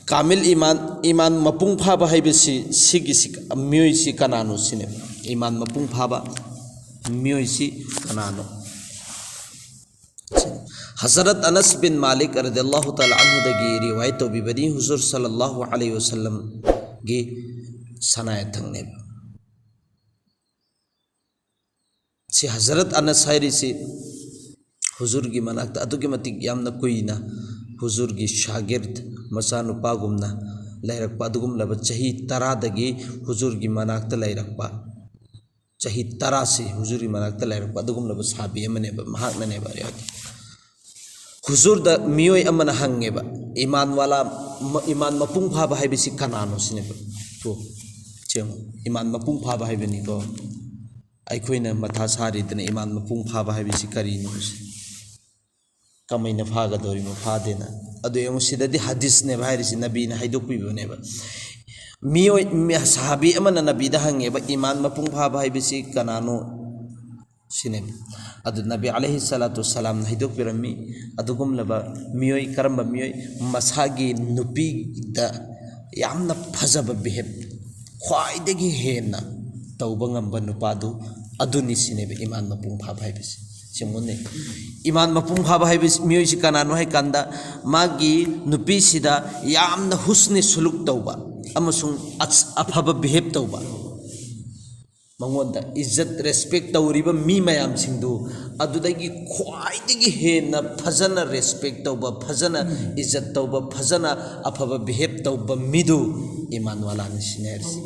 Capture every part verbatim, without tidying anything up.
ꯀꯥꯃꯤꯜ ꯏꯃꯥꯟ, ꯏꯃꯥꯟ ꯃꯄꯨꯡ ꯐꯥꯕ ꯍꯥꯏꯕꯁꯤ ꯁꯤꯒꯤꯁꯤ, ꯃꯤꯑꯣꯏꯁꯤ ꯀꯅꯥꯅꯣ ꯁꯤꯅꯦꯕ꯫ ꯏꯃꯥꯟ ꯃꯄꯨꯡ ꯐꯥꯕ ꯃꯤꯑꯣꯏꯁꯤ ꯀꯅꯥꯅꯣ? ꯍꯖꯔꯠ ꯑꯅꯁ ꯕꯤꯟ ꯃꯥꯂꯤꯛ ꯔꯗꯤꯌꯜꯂꯥꯍꯨ ꯇꯥꯂꯥ ꯑꯟꯍꯨꯗꯒꯤ ꯔꯤꯋꯥꯌꯠ ꯇꯧꯕꯤꯕꯅꯤ, ꯍꯨꯖꯨꯔ ꯁꯜꯂꯜꯂꯥꯍꯨ ꯑꯂꯩꯍꯤ ꯋꯁꯜꯂꯝꯒꯤ ꯁꯅꯥ ꯌꯥꯊꯪꯅꯦꯕ꯫ ꯁꯤ ꯍꯖꯔꯠ ꯑꯅꯁ ꯍꯥꯏꯔꯤꯁꯤ ꯍꯨꯖꯨꯔꯒꯤ ꯃꯅꯥꯛꯇ ꯑꯗꯨꯛꯀꯤ ꯃꯇꯤꯛ ꯌꯥꯝꯅ ꯀꯨꯏꯅ ꯍꯨꯖꯨꯔꯒꯤ ꯁꯥꯒꯤꯔꯗ, ꯃꯆꯥꯅꯨꯄꯥꯒꯨꯝꯅ ꯂꯩꯔꯛꯄ ꯑꯗꯨꯒꯨꯝꯂꯕ ꯆꯍꯤ ꯇꯔꯥꯗꯒꯤ ꯍꯨꯖꯨꯔꯒꯤ ꯃꯅꯥꯛꯇ ꯂꯩꯔꯛꯄ, ꯆꯍꯤ ꯇꯔꯥꯁꯤ ꯍꯨꯖꯨꯔꯒꯤ ꯃꯅꯥꯛꯇ ꯂꯩꯔꯛꯄ ꯑꯗꯨꯒꯨꯝꯂꯕ ꯁꯍꯥꯕꯤ ꯑꯃꯅꯦꯕ, ꯃꯍꯥꯛꯅꯅꯦꯕ꯫ ꯍꯨꯖꯨꯔꯗ ꯃꯤꯑꯣꯏ ꯑꯃꯅ ꯍꯪꯉꯦꯕ, "ꯏꯃꯥꯟ ꯋꯥꯂꯥ, ꯃ-, ꯏꯃꯥꯟ ꯃꯄꯨꯡ ꯐꯥꯕ ꯍꯥꯏꯕꯁꯤ ꯀꯅꯥꯅꯣ?" ꯁꯤꯅꯦꯕ꯫ ꯇꯨ, ꯁꯦꯡꯉꯨ, ꯏꯃꯥꯟ ꯃꯄꯨꯡ ꯐꯥꯕ ꯍꯥꯏꯕꯅꯤꯀꯣ꯫ ꯑꯩꯈꯣꯏꯅ ꯃꯊꯥ ꯁꯥꯔꯤꯗꯅ ꯏꯃꯥꯟ ꯃꯄꯨꯡ ꯐꯥꯕ ꯍꯥꯏꯕꯁꯤ ꯀꯔꯤꯅꯣ ꯁꯤ? ꯀꯃꯥꯏꯅ ꯐꯥꯒꯗꯧꯔꯤꯅꯣ, ꯐꯥꯗꯦꯅ? ꯑꯗꯨ ꯌꯦꯡꯉꯨ, ꯁꯤꯗꯗꯤ ꯍꯗꯤꯁꯅꯦꯕ ꯍꯥꯏꯔꯤꯁꯤ, ꯅꯕꯤꯅ ꯍꯥꯏꯗꯣꯛꯄꯤꯕꯅꯦꯕ꯫ ꯃꯤꯑꯣꯏ, ꯃꯤ-, ꯁꯍꯥꯕꯤ ꯑꯃꯅ ꯅꯕꯤꯗ ꯍꯪꯉꯦꯕ, "ꯏꯃꯥꯟ ꯃꯄꯨꯡ ꯐꯥꯕ ꯍꯥꯏꯕꯁꯤ ꯀꯅꯥꯅꯣ?" ꯁꯤꯅꯦꯕ꯫ ꯑꯗꯨ ꯅꯕꯤ ꯑꯂꯩꯍꯤ ꯁꯂꯥꯇꯨ ꯁꯂꯥꯝꯅ ꯍꯥꯏꯗꯣꯛꯄꯤꯔꯝꯃꯤ, ꯑꯗꯨꯒꯨꯝꯂꯕ ꯃꯤꯑꯣꯏ, ꯀꯔꯝꯕ ꯃꯤꯑꯣꯏ? ꯃꯁꯥꯒꯤ ꯅꯨꯄꯤꯗ ꯌꯥꯝꯅ ꯐꯖꯕ ꯕꯤꯍꯦꯕ, ꯈ꯭ꯋꯥꯏꯗꯒꯤ ꯍꯦꯟꯅ ꯇꯧꯕ ꯉꯝꯕ ꯅꯨꯄꯥꯗꯨ, ꯑꯗꯨꯅꯤ ꯁꯤꯅꯦꯕ ꯏꯃꯥꯟ ꯃꯄꯨꯡ ꯐꯥꯕ ꯍꯥꯏꯕꯁꯤ꯫ ꯁꯤ ꯃꯨꯟꯅꯩ꯫ ꯏꯃꯥꯟ ꯃꯄꯨꯡ ꯐꯥꯕ ꯍꯥꯏꯕ ꯃꯤꯑꯣꯏꯁꯤ ꯀꯅꯥꯅꯣ ꯍꯥꯏ ꯀꯥꯟꯗ, ꯃꯥꯒꯤ ꯅꯨꯄꯤꯁꯤꯗ ꯌꯥꯝꯅ ꯍꯨꯁꯅꯤ ꯁꯨꯂꯨꯛ ꯇꯧꯕ ꯑꯃꯁꯨꯡ ꯑꯁ-, ꯑꯐꯕ ꯕꯤꯍꯦꯕ ꯇꯧꯕ, ꯃꯉꯣꯟꯗ ꯏꯖꯠ, ꯔꯦꯁꯄꯦꯛ ꯇꯧꯔꯤꯕ ꯃꯤ ꯃꯌꯥꯝꯁꯤꯡꯗꯨ, ꯑꯗꯨꯗꯒꯤ ꯈ꯭ꯋꯥꯏꯗꯒꯤ ꯍꯦꯟꯅ ꯐꯖꯅ ꯔꯦꯁꯄꯦꯛ ꯇꯧꯕ, ꯐꯖꯅ ꯏꯖꯠ ꯇꯧꯕ, ꯐꯖꯅ ꯑꯐꯕ ꯕꯤꯍꯦꯕ ꯇꯧꯕ ꯃꯤꯗꯨ ꯏꯃꯥꯟ ꯋꯥꯂꯥꯅꯤ ꯁꯤꯅꯤ ꯍꯥꯏꯔꯤꯁꯤ꯫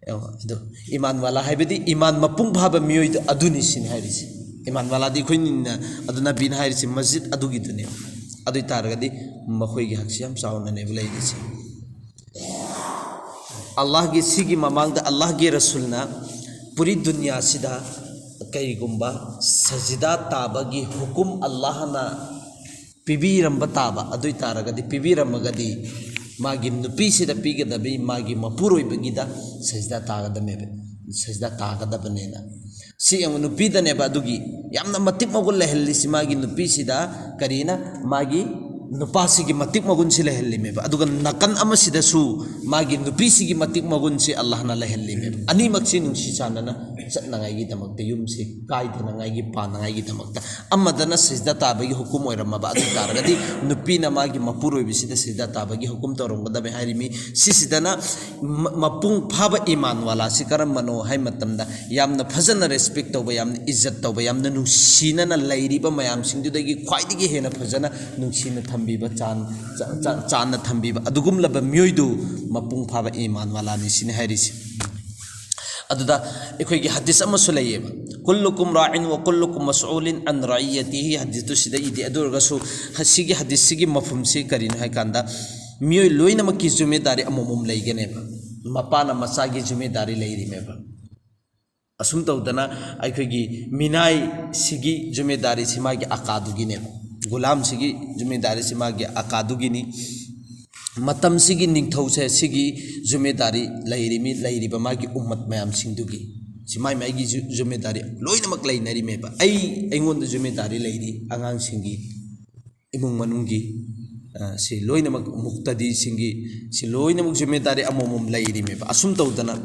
ꯑꯗꯣ ꯏꯃꯥꯟ ꯋꯥꯂꯥ ꯍꯥꯏꯕꯗꯤ ꯏꯃꯥꯟ ꯃꯄꯨꯡ ꯐꯥꯕ ꯃꯤꯑꯣꯏꯗꯣ ꯑꯗꯨꯅꯤ ꯁꯤꯅꯤ ꯍꯥꯏꯔꯤꯁꯤ꯫ ꯏꯃꯥꯟ ꯋꯥꯂꯥꯗꯤ ꯑꯩꯈꯣꯏꯅꯤꯅ, ꯑꯗꯨ ꯅꯕꯤꯅ ꯍꯥꯏꯔꯤꯁꯤ ꯃꯁꯖꯤꯗ ꯑꯗꯨꯒꯤꯗꯨꯅꯦ꯫ ꯑꯗꯨ ꯑꯣꯏ ꯇꯥꯔꯒꯗꯤ ꯃꯈꯣꯏꯒꯤ ꯍꯛꯁꯤ ꯌꯥꯝ ꯆꯥꯎꯅꯅꯦꯕ ꯂꯩꯔꯤꯁꯦ꯫ ꯑꯜꯂꯥꯍꯒꯤ, ꯁꯤꯒꯤ ꯃꯃꯥꯡꯗ ꯑꯜꯂꯥꯍꯒꯤ ꯔꯁꯨꯜꯅ ꯄꯨꯔꯤ ꯗꯨꯅꯤꯌꯥꯁꯤꯗ ꯀꯔꯤꯒꯨꯝꯕ ꯁꯖꯤꯗꯥ ꯇꯥꯕꯒꯤ ꯍꯨꯀꯨꯝ ꯑꯜꯂꯥꯍꯅ ꯄꯤꯕꯤꯔꯝꯕ ꯇꯥꯕ, ꯑꯗꯨ ꯑꯣꯏ ꯇꯥꯔꯒꯗꯤ, ꯄꯤꯕꯤꯔꯝꯃꯒꯗꯤ ꯃꯥꯒꯤ ꯅꯨꯄꯤꯁꯤꯗ ꯄꯤꯒꯗꯕꯤ, ꯃꯥꯒꯤ ꯃꯄꯨꯔꯣꯏꯕꯒꯤꯗ ꯁꯖꯤꯗꯥ ꯇꯥꯒꯗꯕꯅꯦꯕ, ꯁꯖꯤꯗꯥ ꯇꯥꯒꯗꯕꯅꯦꯅ꯫ ꯁꯤ ꯌꯦꯡꯉꯨ, ꯅꯨꯄꯤꯗꯅꯦꯕ ꯑꯗꯨꯒꯤ ꯌꯥꯝꯅ ꯃꯇꯤꯛ ꯃꯒꯨꯟ ꯂꯩꯍꯜꯂꯤꯁꯤ꯫ ꯃꯥꯒꯤ ꯅꯨꯄꯤꯁꯤꯗ ꯀꯔꯤꯅ? ꯃꯥꯒꯤ ꯅꯨꯄꯥꯁꯤꯒꯤ ꯃꯇꯤꯛ ꯃꯒꯨꯟꯁꯤ ꯂꯩꯍꯜꯂꯤꯃꯦꯕ, ꯑꯗꯨꯒ ꯅꯥꯀꯟ ꯑꯃꯁꯤꯗꯁꯨ ꯃꯥꯒꯤ ꯅꯨꯄꯤꯁꯤꯒꯤ ꯃꯇꯤꯛ ꯃꯒꯨꯟꯁꯤ ꯑꯜꯂꯥꯍꯅ ꯂꯩꯍꯜꯂꯤꯃꯦꯕ꯫ ꯑꯅꯤꯃꯛꯁꯤ ꯅꯨꯡꯁꯤ ꯆꯥꯟꯅꯅ ꯆꯠꯅꯉꯥꯏꯒꯤꯗꯃꯛꯇ, ꯌꯨꯝꯁꯤ ꯀꯥꯏꯗꯅꯉꯥꯏꯒꯤ, ꯄꯥꯟꯅꯉꯥꯏꯒꯤꯗꯃꯛꯇ꯫ ꯑꯃꯗꯅ ꯁꯤꯖꯗꯥ ꯇꯥꯕꯒꯤ ꯍꯨꯀꯨꯝ ꯑꯣꯏꯔꯝꯃꯕ ꯑꯗꯨ ꯇꯥꯔꯒꯗꯤ, ꯅꯨꯄꯤꯅ ꯃꯥꯒꯤ ꯃꯄꯨꯔꯣꯏꯕꯁꯤꯗ ꯁꯤꯖꯗꯥ ꯇꯥꯕꯒꯤ ꯍꯨꯀꯨꯝ ꯇꯧꯔꯝꯒꯗꯕꯅꯤ ꯍꯥꯏꯔꯤꯃꯤ꯫ ꯁꯤꯁꯤꯗꯅ ꯃ-, ꯃꯄꯨꯡ ꯐꯥꯕ ꯏꯃꯥꯟ ꯋꯥꯂꯥꯁꯤ ꯀꯔꯝꯕꯅꯣ ꯍꯥꯏ ꯃꯇꯝꯗ, ꯌꯥꯝꯅ ꯐꯖꯅ respect ꯇꯧꯕ, ꯌꯥꯝꯅ ꯏꯖꯠ ꯇꯧꯕ, ꯌꯥꯝꯅ ꯅꯨꯡꯁꯤꯅꯅ ꯂꯩꯔꯤꯕ ꯃꯌꯥꯝꯁꯤꯡꯗꯨꯗꯒꯤ ꯈ꯭ꯋꯥꯏꯗꯒꯤ ꯍꯦꯟꯅ ꯐꯖꯅ ꯅꯨꯡꯁꯤꯅ ꯊꯝꯕꯤꯕ, ꯆꯥꯟ-, ꯆꯥ-, ꯆꯥ-, ꯆꯥꯟꯅ ꯊꯝꯕꯤꯕ ꯑꯗꯨꯒꯨꯝꯂꯕ ꯃꯤꯑꯣꯏꯗꯨ ꯃꯄꯨꯡ ꯐꯥꯕ ꯏꯃꯥꯟ ꯋꯥꯂꯥꯅꯤ ꯁꯤꯅꯤ ꯍꯥꯏꯔꯤꯁꯤ꯫ ꯑꯗꯨꯗ ꯑꯩꯈꯣꯏꯒꯤ ꯍꯗꯤꯁ ꯑꯃꯁꯨ ꯂꯩꯌꯦꯕ, "ꯀꯨꯜꯂꯨꯀꯨꯝ ꯔꯥꯏꯟ ꯋꯥ ꯀꯨꯜꯂꯨꯀꯨꯝ ꯃꯁꯎꯂꯤꯟ ꯑꯟ ꯔꯥꯏꯌꯇꯤꯍꯤ", ꯍꯗꯤꯁꯇꯨ ꯁꯤꯗ ꯏꯗꯦ꯫ ꯑꯗꯨ ꯑꯣꯏꯔꯒꯁꯨ ꯁꯤꯒꯤ ꯍꯗꯤꯁꯁꯤꯒꯤ ꯃꯐꯝꯁꯤ ꯀꯔꯤꯅꯣ ꯍꯥꯏ ꯀꯥꯟꯗ, ꯃꯤꯑꯣꯏ ꯂꯣꯏꯅꯃꯛꯀꯤ ꯖꯨꯃꯦꯗꯥꯔꯤ ꯑꯃꯃꯝ ꯂꯩꯒꯅꯦꯕ꯫ ꯃꯄꯥꯅ ꯃꯆꯥꯒꯤ ꯖꯨꯃꯦꯗꯥꯔꯤ ꯂꯩꯔꯤꯃꯦꯕ꯫ ꯑꯁꯨꯝ ꯇꯧꯗꯅ ꯑꯩꯈꯣꯏꯒꯤ ꯃꯤꯅꯥꯏꯁꯤꯒꯤ ꯖꯨꯃꯦꯗꯥꯔꯤꯁꯤ ꯃꯥꯒꯤ ꯑꯀꯥꯗꯨꯒꯤꯅꯦꯕ, ꯒꯨꯂꯥꯝꯁꯤꯒꯤ ꯖꯨꯃꯦꯗꯥꯔꯤꯁꯤ ꯃꯥꯒꯤ ꯑꯀꯥꯗꯨꯒꯤꯅꯤ꯫ ꯃꯇꯝꯁꯤꯒꯤ ꯅꯤꯡꯊꯧꯁꯦ ꯁꯤꯒꯤ ꯖꯨꯃꯦꯗꯥꯔꯤ ꯂꯩꯔꯤꯃꯤ, ꯂꯩꯔꯤꯕ ꯃꯥꯒꯤ ꯎꯝꯃꯠ ꯃꯌꯥꯝꯁꯤꯡꯗꯨꯒꯤ ꯁꯤ ꯃꯥꯏ ꯃꯥꯏꯒꯤ ꯖꯨ-, ꯖꯨꯃꯦꯗꯥꯔꯤ ꯂꯣꯏꯅꯃꯛ ꯂꯩꯅꯔꯤꯃꯦꯕ꯫ ꯑꯩ, ꯑꯩꯉꯣꯟꯗ ꯖꯨꯃꯦꯗꯥꯔꯤ ꯂꯩꯔꯤ, ꯑꯉꯥꯡꯁꯤꯡꯒꯤ, ꯏꯃꯨꯡ ꯃꯅꯨꯡꯒꯤ, ꯑ, ꯁꯤ ꯂꯣꯏꯅꯃꯛ, ꯃꯨꯛꯇꯗꯤꯁꯤꯡꯒꯤ ꯁꯤ ꯂꯣꯏꯅꯃꯛ ꯖꯨꯃꯦꯗꯥꯔꯤ ꯑꯃꯃꯝ ꯂꯩꯔꯤꯃꯦꯕ꯫ ꯑꯁꯨꯝ ꯇꯧꯗꯅ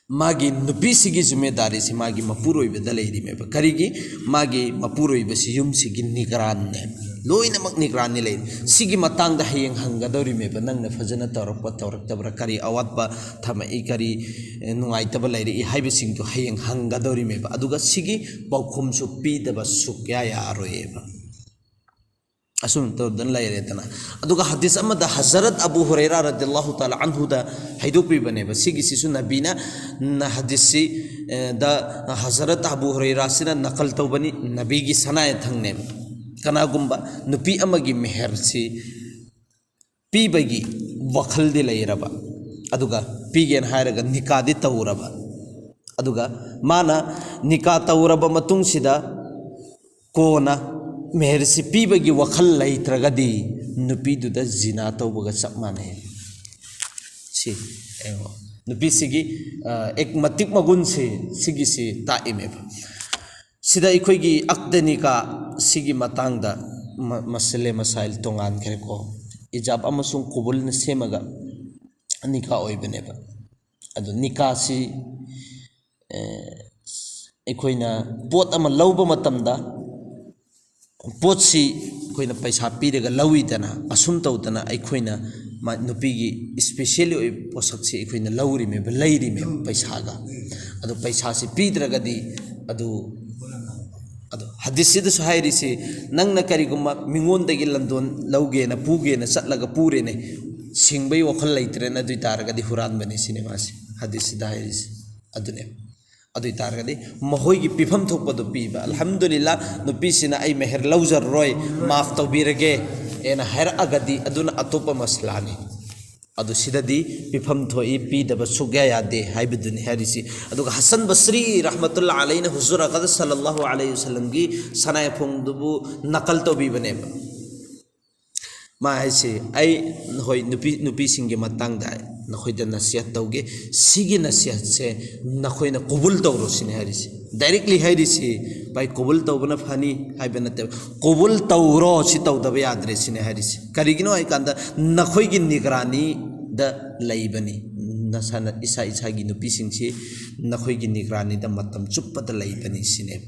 ꯃꯥꯒꯤ ꯅꯨꯄꯤꯁꯤꯒꯤ ꯖꯨꯃꯦꯗꯥꯔꯤꯁꯤ ꯃꯥꯒꯤ ꯃꯄꯨꯔꯣꯏꯕꯗ ꯂꯩꯔꯤꯃꯦꯕ꯫ ꯀꯔꯤꯒꯤ? ꯃꯥꯒꯤ ꯃꯄꯨꯔꯣꯏꯕꯁꯤ ꯌꯨꯝꯁꯤꯒꯤ ꯅꯤꯒ꯭ꯔꯥꯟꯅꯦꯕ, ꯂꯣꯏꯅꯃꯛ ꯅꯤꯒ꯭ꯔꯥꯟꯅꯤ ꯂꯩꯔꯤ꯫ ꯁꯤꯒꯤ ꯃꯇꯥꯡꯗ ꯍꯌꯦꯡ ꯍꯪꯒꯗꯧꯔꯤꯃꯦꯕ, ꯅꯪꯅ ꯐꯖꯅ ꯇꯧꯔꯛꯄ ꯇꯧꯔꯛꯇꯕ꯭ꯔꯥ, ꯀꯔꯤ ꯑꯋꯥꯠꯄ ꯊꯝꯃꯛꯏ, ꯀꯔꯤ, ꯑꯦ, ꯅꯨꯡꯉꯥꯏꯇꯕ ꯂꯩꯔꯛꯏ ꯍꯥꯏꯕꯁꯤꯡꯗꯣ ꯍꯌꯦꯡ ꯍꯪꯒꯗꯧꯔꯤꯃꯦꯕ꯫ ꯑꯗꯨꯒ ꯁꯤꯒꯤ ꯄꯥꯎꯈꯨꯝꯁꯨ ꯄꯤꯗꯕ ꯁꯨꯛꯌꯥ ꯌꯥꯔꯣꯏꯌꯦꯕ꯫ ꯑꯁꯨꯝ ꯇꯧꯗꯅ ꯂꯩꯔꯦꯗꯅ꯫ ꯑꯗꯨꯒ ꯍꯗꯤꯁ ꯑꯃꯗ ꯍꯖꯔꯠ ꯑꯕꯨ ꯍꯨꯔꯩꯔꯥ ꯔꯗꯤꯌꯜꯂꯥꯍꯨ ꯇꯥꯂꯥ ꯑꯟꯍꯨꯗ ꯍꯥꯏꯗꯣꯛꯄꯤꯕꯅꯦꯕ꯫ ꯁꯤꯒꯤꯁꯤꯁꯨ ꯅꯕꯤꯅ, ꯅ-, ꯍꯗꯤꯁꯁꯤ, ꯑꯦ, ꯗ ꯍꯖꯔꯠ ꯑꯕꯨ ꯍꯨꯔꯩꯔꯥꯁꯤꯅ ꯅꯀꯜ ꯇꯧꯕꯅꯤ, ꯅꯕꯤꯒꯤ ꯁꯅꯥ ꯌꯥꯊꯪꯅꯦꯕ꯫ ꯀꯅꯥꯒꯨꯝꯕ ꯅꯨꯄꯤ ꯑꯃꯒꯤ ꯃꯦꯍꯔꯁꯤ ꯄꯤꯕꯒꯤ ꯋꯥꯈꯜꯗꯤ ꯂꯩꯔꯕ, ꯑꯗꯨꯒ ꯄꯤꯒꯦꯅ ꯍꯥꯏꯔꯒ ꯅꯤꯀꯥꯗꯤ ꯇꯧꯔꯕ, ꯑꯗꯨꯒ ꯃꯥꯅ ꯅꯤꯀꯥ ꯇꯧꯔꯕ ꯃꯇꯨꯡꯁꯤꯗ ꯀꯣꯟꯅ ꯃꯦꯍꯔꯁꯤ ꯄꯤꯕꯒꯤ ꯋꯥꯈꯜ ꯂꯩꯇ꯭ꯔꯒꯗꯤ ꯅꯨꯄꯤꯗꯨꯗ ꯖꯤꯅꯥ ꯇꯧꯕꯒ ꯆꯞ ꯃꯥꯟꯅꯩ꯫ ꯁꯤ ꯌꯦꯡꯉꯣ꯫ ꯅꯨꯄꯤꯁꯤꯒꯤ, ꯑ, ꯑꯦꯛ ꯃꯇꯤꯛ ꯃꯒꯨꯟꯁꯦ ꯁꯤꯒꯤꯁꯤ ꯇꯥꯛꯏꯃꯦꯕ꯫ ꯁꯤꯗ ꯑꯩꯈꯣꯏꯒꯤ ꯑꯛꯗ ꯅꯤꯀꯥ ꯁꯤꯒꯤ ꯃꯇꯥꯡꯗ ꯃ-, ꯃꯁꯂꯦ ꯃꯁꯥꯏꯜ ꯇꯣꯉꯥꯟꯈ꯭ꯔꯦꯀꯣ꯫ ꯏꯖꯥꯕ ꯑꯃꯁꯨꯡ ꯀꯨꯕꯨꯜꯅ ꯁꯦꯝꯃꯒ ꯅꯤꯀꯥ ꯑꯣꯏꯕꯅꯦꯕ꯫ ꯑꯗꯨ ꯅꯤꯀꯥꯁꯤ, ꯑꯦ, ꯑꯩꯈꯣꯏꯅ ꯄꯣꯠ ꯑꯃ ꯂꯧꯕ ꯃꯇꯝꯗ, ꯄꯣꯠꯁꯤ ꯑꯩꯈꯣꯏꯅ ꯄꯩꯁꯥ ꯄꯤꯔꯒ ꯂꯧꯏꯗꯅ, ꯑꯁꯨꯝ ꯇꯧꯗꯅ ꯑꯩꯈꯣꯏꯅ ꯃꯥ-, ꯅꯨꯄꯤꯒꯤ specially ꯑꯣꯏꯕ ꯄꯣꯠꯁꯛꯁꯤ ꯑꯩꯈꯣꯏꯅ ꯂꯧꯔꯤꯃꯦꯕ, ꯂꯩꯔꯤꯃꯦꯕ ꯄꯩꯁꯥꯒ꯫ ꯑꯗꯨ ꯄꯩꯁꯥꯁꯤ ꯄꯤꯗ꯭ꯔꯒꯗꯤ, ꯑꯗꯨ, ꯑꯗꯨ ꯍꯗꯤꯁꯁꯤꯗꯁꯨ ꯍꯥꯏꯔꯤꯁꯤ, ꯅꯪꯅ ꯀꯔꯤꯒꯨꯝꯕ ꯃꯤꯉꯣꯟꯗꯒꯤ ꯂꯟꯗꯣꯟ ꯂꯧꯒꯦꯅ, ꯄꯨꯒꯦꯅ ꯆꯠꯂꯒ ꯄꯨꯔꯦꯅꯦ, ꯁꯤꯡꯕꯩ ꯋꯥꯈꯜ ꯂꯩꯇ꯭ꯔꯦꯅ, ꯑꯗꯨ ꯑꯣꯏ ꯇꯥꯔꯒꯗꯤ ꯍꯨꯔꯥꯟꯕꯅꯤ ꯁꯤꯅꯦ ꯃꯥꯁꯤ ꯍꯗꯤꯁꯁꯤꯗ ꯍꯥꯏꯔꯤꯁꯤ꯫ ꯑꯗꯨꯅꯦ꯫ ꯑꯗꯨ ꯑꯣꯏ ꯇꯥꯔꯒꯗꯤ ꯃꯈꯣꯏꯒꯤ ꯄꯤꯐꯝ ꯊꯣꯛꯄꯗꯨ ꯄꯤꯕ꯫ "ꯑꯜꯍꯝꯗꯨꯂꯤꯜꯂꯥ, ꯅꯨꯄꯤꯁꯤꯅ ꯑꯩ ꯃꯦꯍꯔ ꯂꯧꯖꯔꯔꯣꯏ, ꯃꯥꯐ ꯇꯧꯕꯤꯔꯒꯦ" ꯍꯥꯏꯅ ꯍꯥꯏꯔꯛꯑꯒꯗꯤ ꯑꯗꯨꯅ ꯑꯇꯣꯞꯄ ꯃꯁꯂꯥꯅꯤ꯫ ꯑꯗꯨ ꯁꯤꯗꯗꯤ ꯄꯤꯐꯝ ꯊꯣꯛꯏ, ꯄꯤꯗꯕ ꯁꯨꯛꯌꯥ ꯌꯥꯗꯦ ꯍꯥꯏꯕꯗꯨꯅꯤ ꯍꯥꯏꯔꯤꯁꯤ꯫ ꯑꯗꯨꯒ ꯍꯁꯟ ꯕꯁ꯭ꯔꯤ ꯔꯍꯃꯇꯨꯜꯂꯥ ꯑꯂꯩꯅ ꯍꯨꯖꯨꯔ ꯑꯀꯗ ꯁꯜꯂꯜꯂꯥꯍꯨ ꯑꯂꯩꯍꯤ ꯋꯁꯜꯂꯝꯒꯤ ꯁꯅꯥꯌꯥꯐꯣꯡꯗꯨꯕꯨ ꯅꯀꯜ ꯇꯧꯕꯤꯕꯅꯦꯕ꯫ ꯃꯥ ꯍꯥꯏꯁꯤ, "ꯑꯩ ꯅꯈꯣꯏ ꯅꯨꯄꯤ, ꯅꯨꯄꯤꯁꯤꯡꯒꯤ ꯃꯇꯥꯡꯗ ꯅꯈꯣꯏꯗ ꯅꯁꯤꯍꯠ ꯇꯧꯒꯦ꯫ ꯁꯤꯒꯤ ꯅꯁꯤꯍꯠꯁꯦ ꯅꯈꯣꯏꯅ ꯀꯨꯕꯨꯜ ꯇꯧꯔꯣ" ꯁꯤꯅꯤ ꯍꯥꯏꯔꯤꯁꯤ꯫ Directly ꯍꯥꯏꯔꯤꯁꯤ, "ꯚꯥꯏ, ꯀꯨꯕꯨꯜ ꯇꯧꯕꯅ ꯐꯅꯤ" ꯍꯥꯏꯕ ꯅꯠꯇꯦꯕ꯫ "ꯀꯨꯕꯨꯜ ꯇꯧꯔꯣ, ꯁꯤ ꯇꯧꯗꯕ ꯌꯥꯗ꯭ꯔꯦ" ꯁꯤꯅꯤ ꯍꯥꯏꯔꯤꯁꯤ꯫ ꯀꯔꯤꯒꯤꯅꯣ ꯍꯥꯏꯀꯥꯟꯗ, ꯅꯈꯣꯏꯒꯤ ꯅꯤꯒ꯭ꯔꯥꯅꯤꯗ ꯂꯩꯕꯅꯤ꯫ ꯅꯁꯥꯅ, ꯏꯁꯥ ꯏꯁꯥꯒꯤ ꯅꯨꯄꯤꯁꯤꯡꯁꯤ ꯅꯈꯣꯏꯒꯤ ꯅꯤꯒ꯭ꯔꯥꯅꯤꯗ ꯃꯇꯝ ꯆꯨꯞꯄꯗ ꯂꯩꯕꯅꯤ ꯁꯤꯅꯦꯕ꯫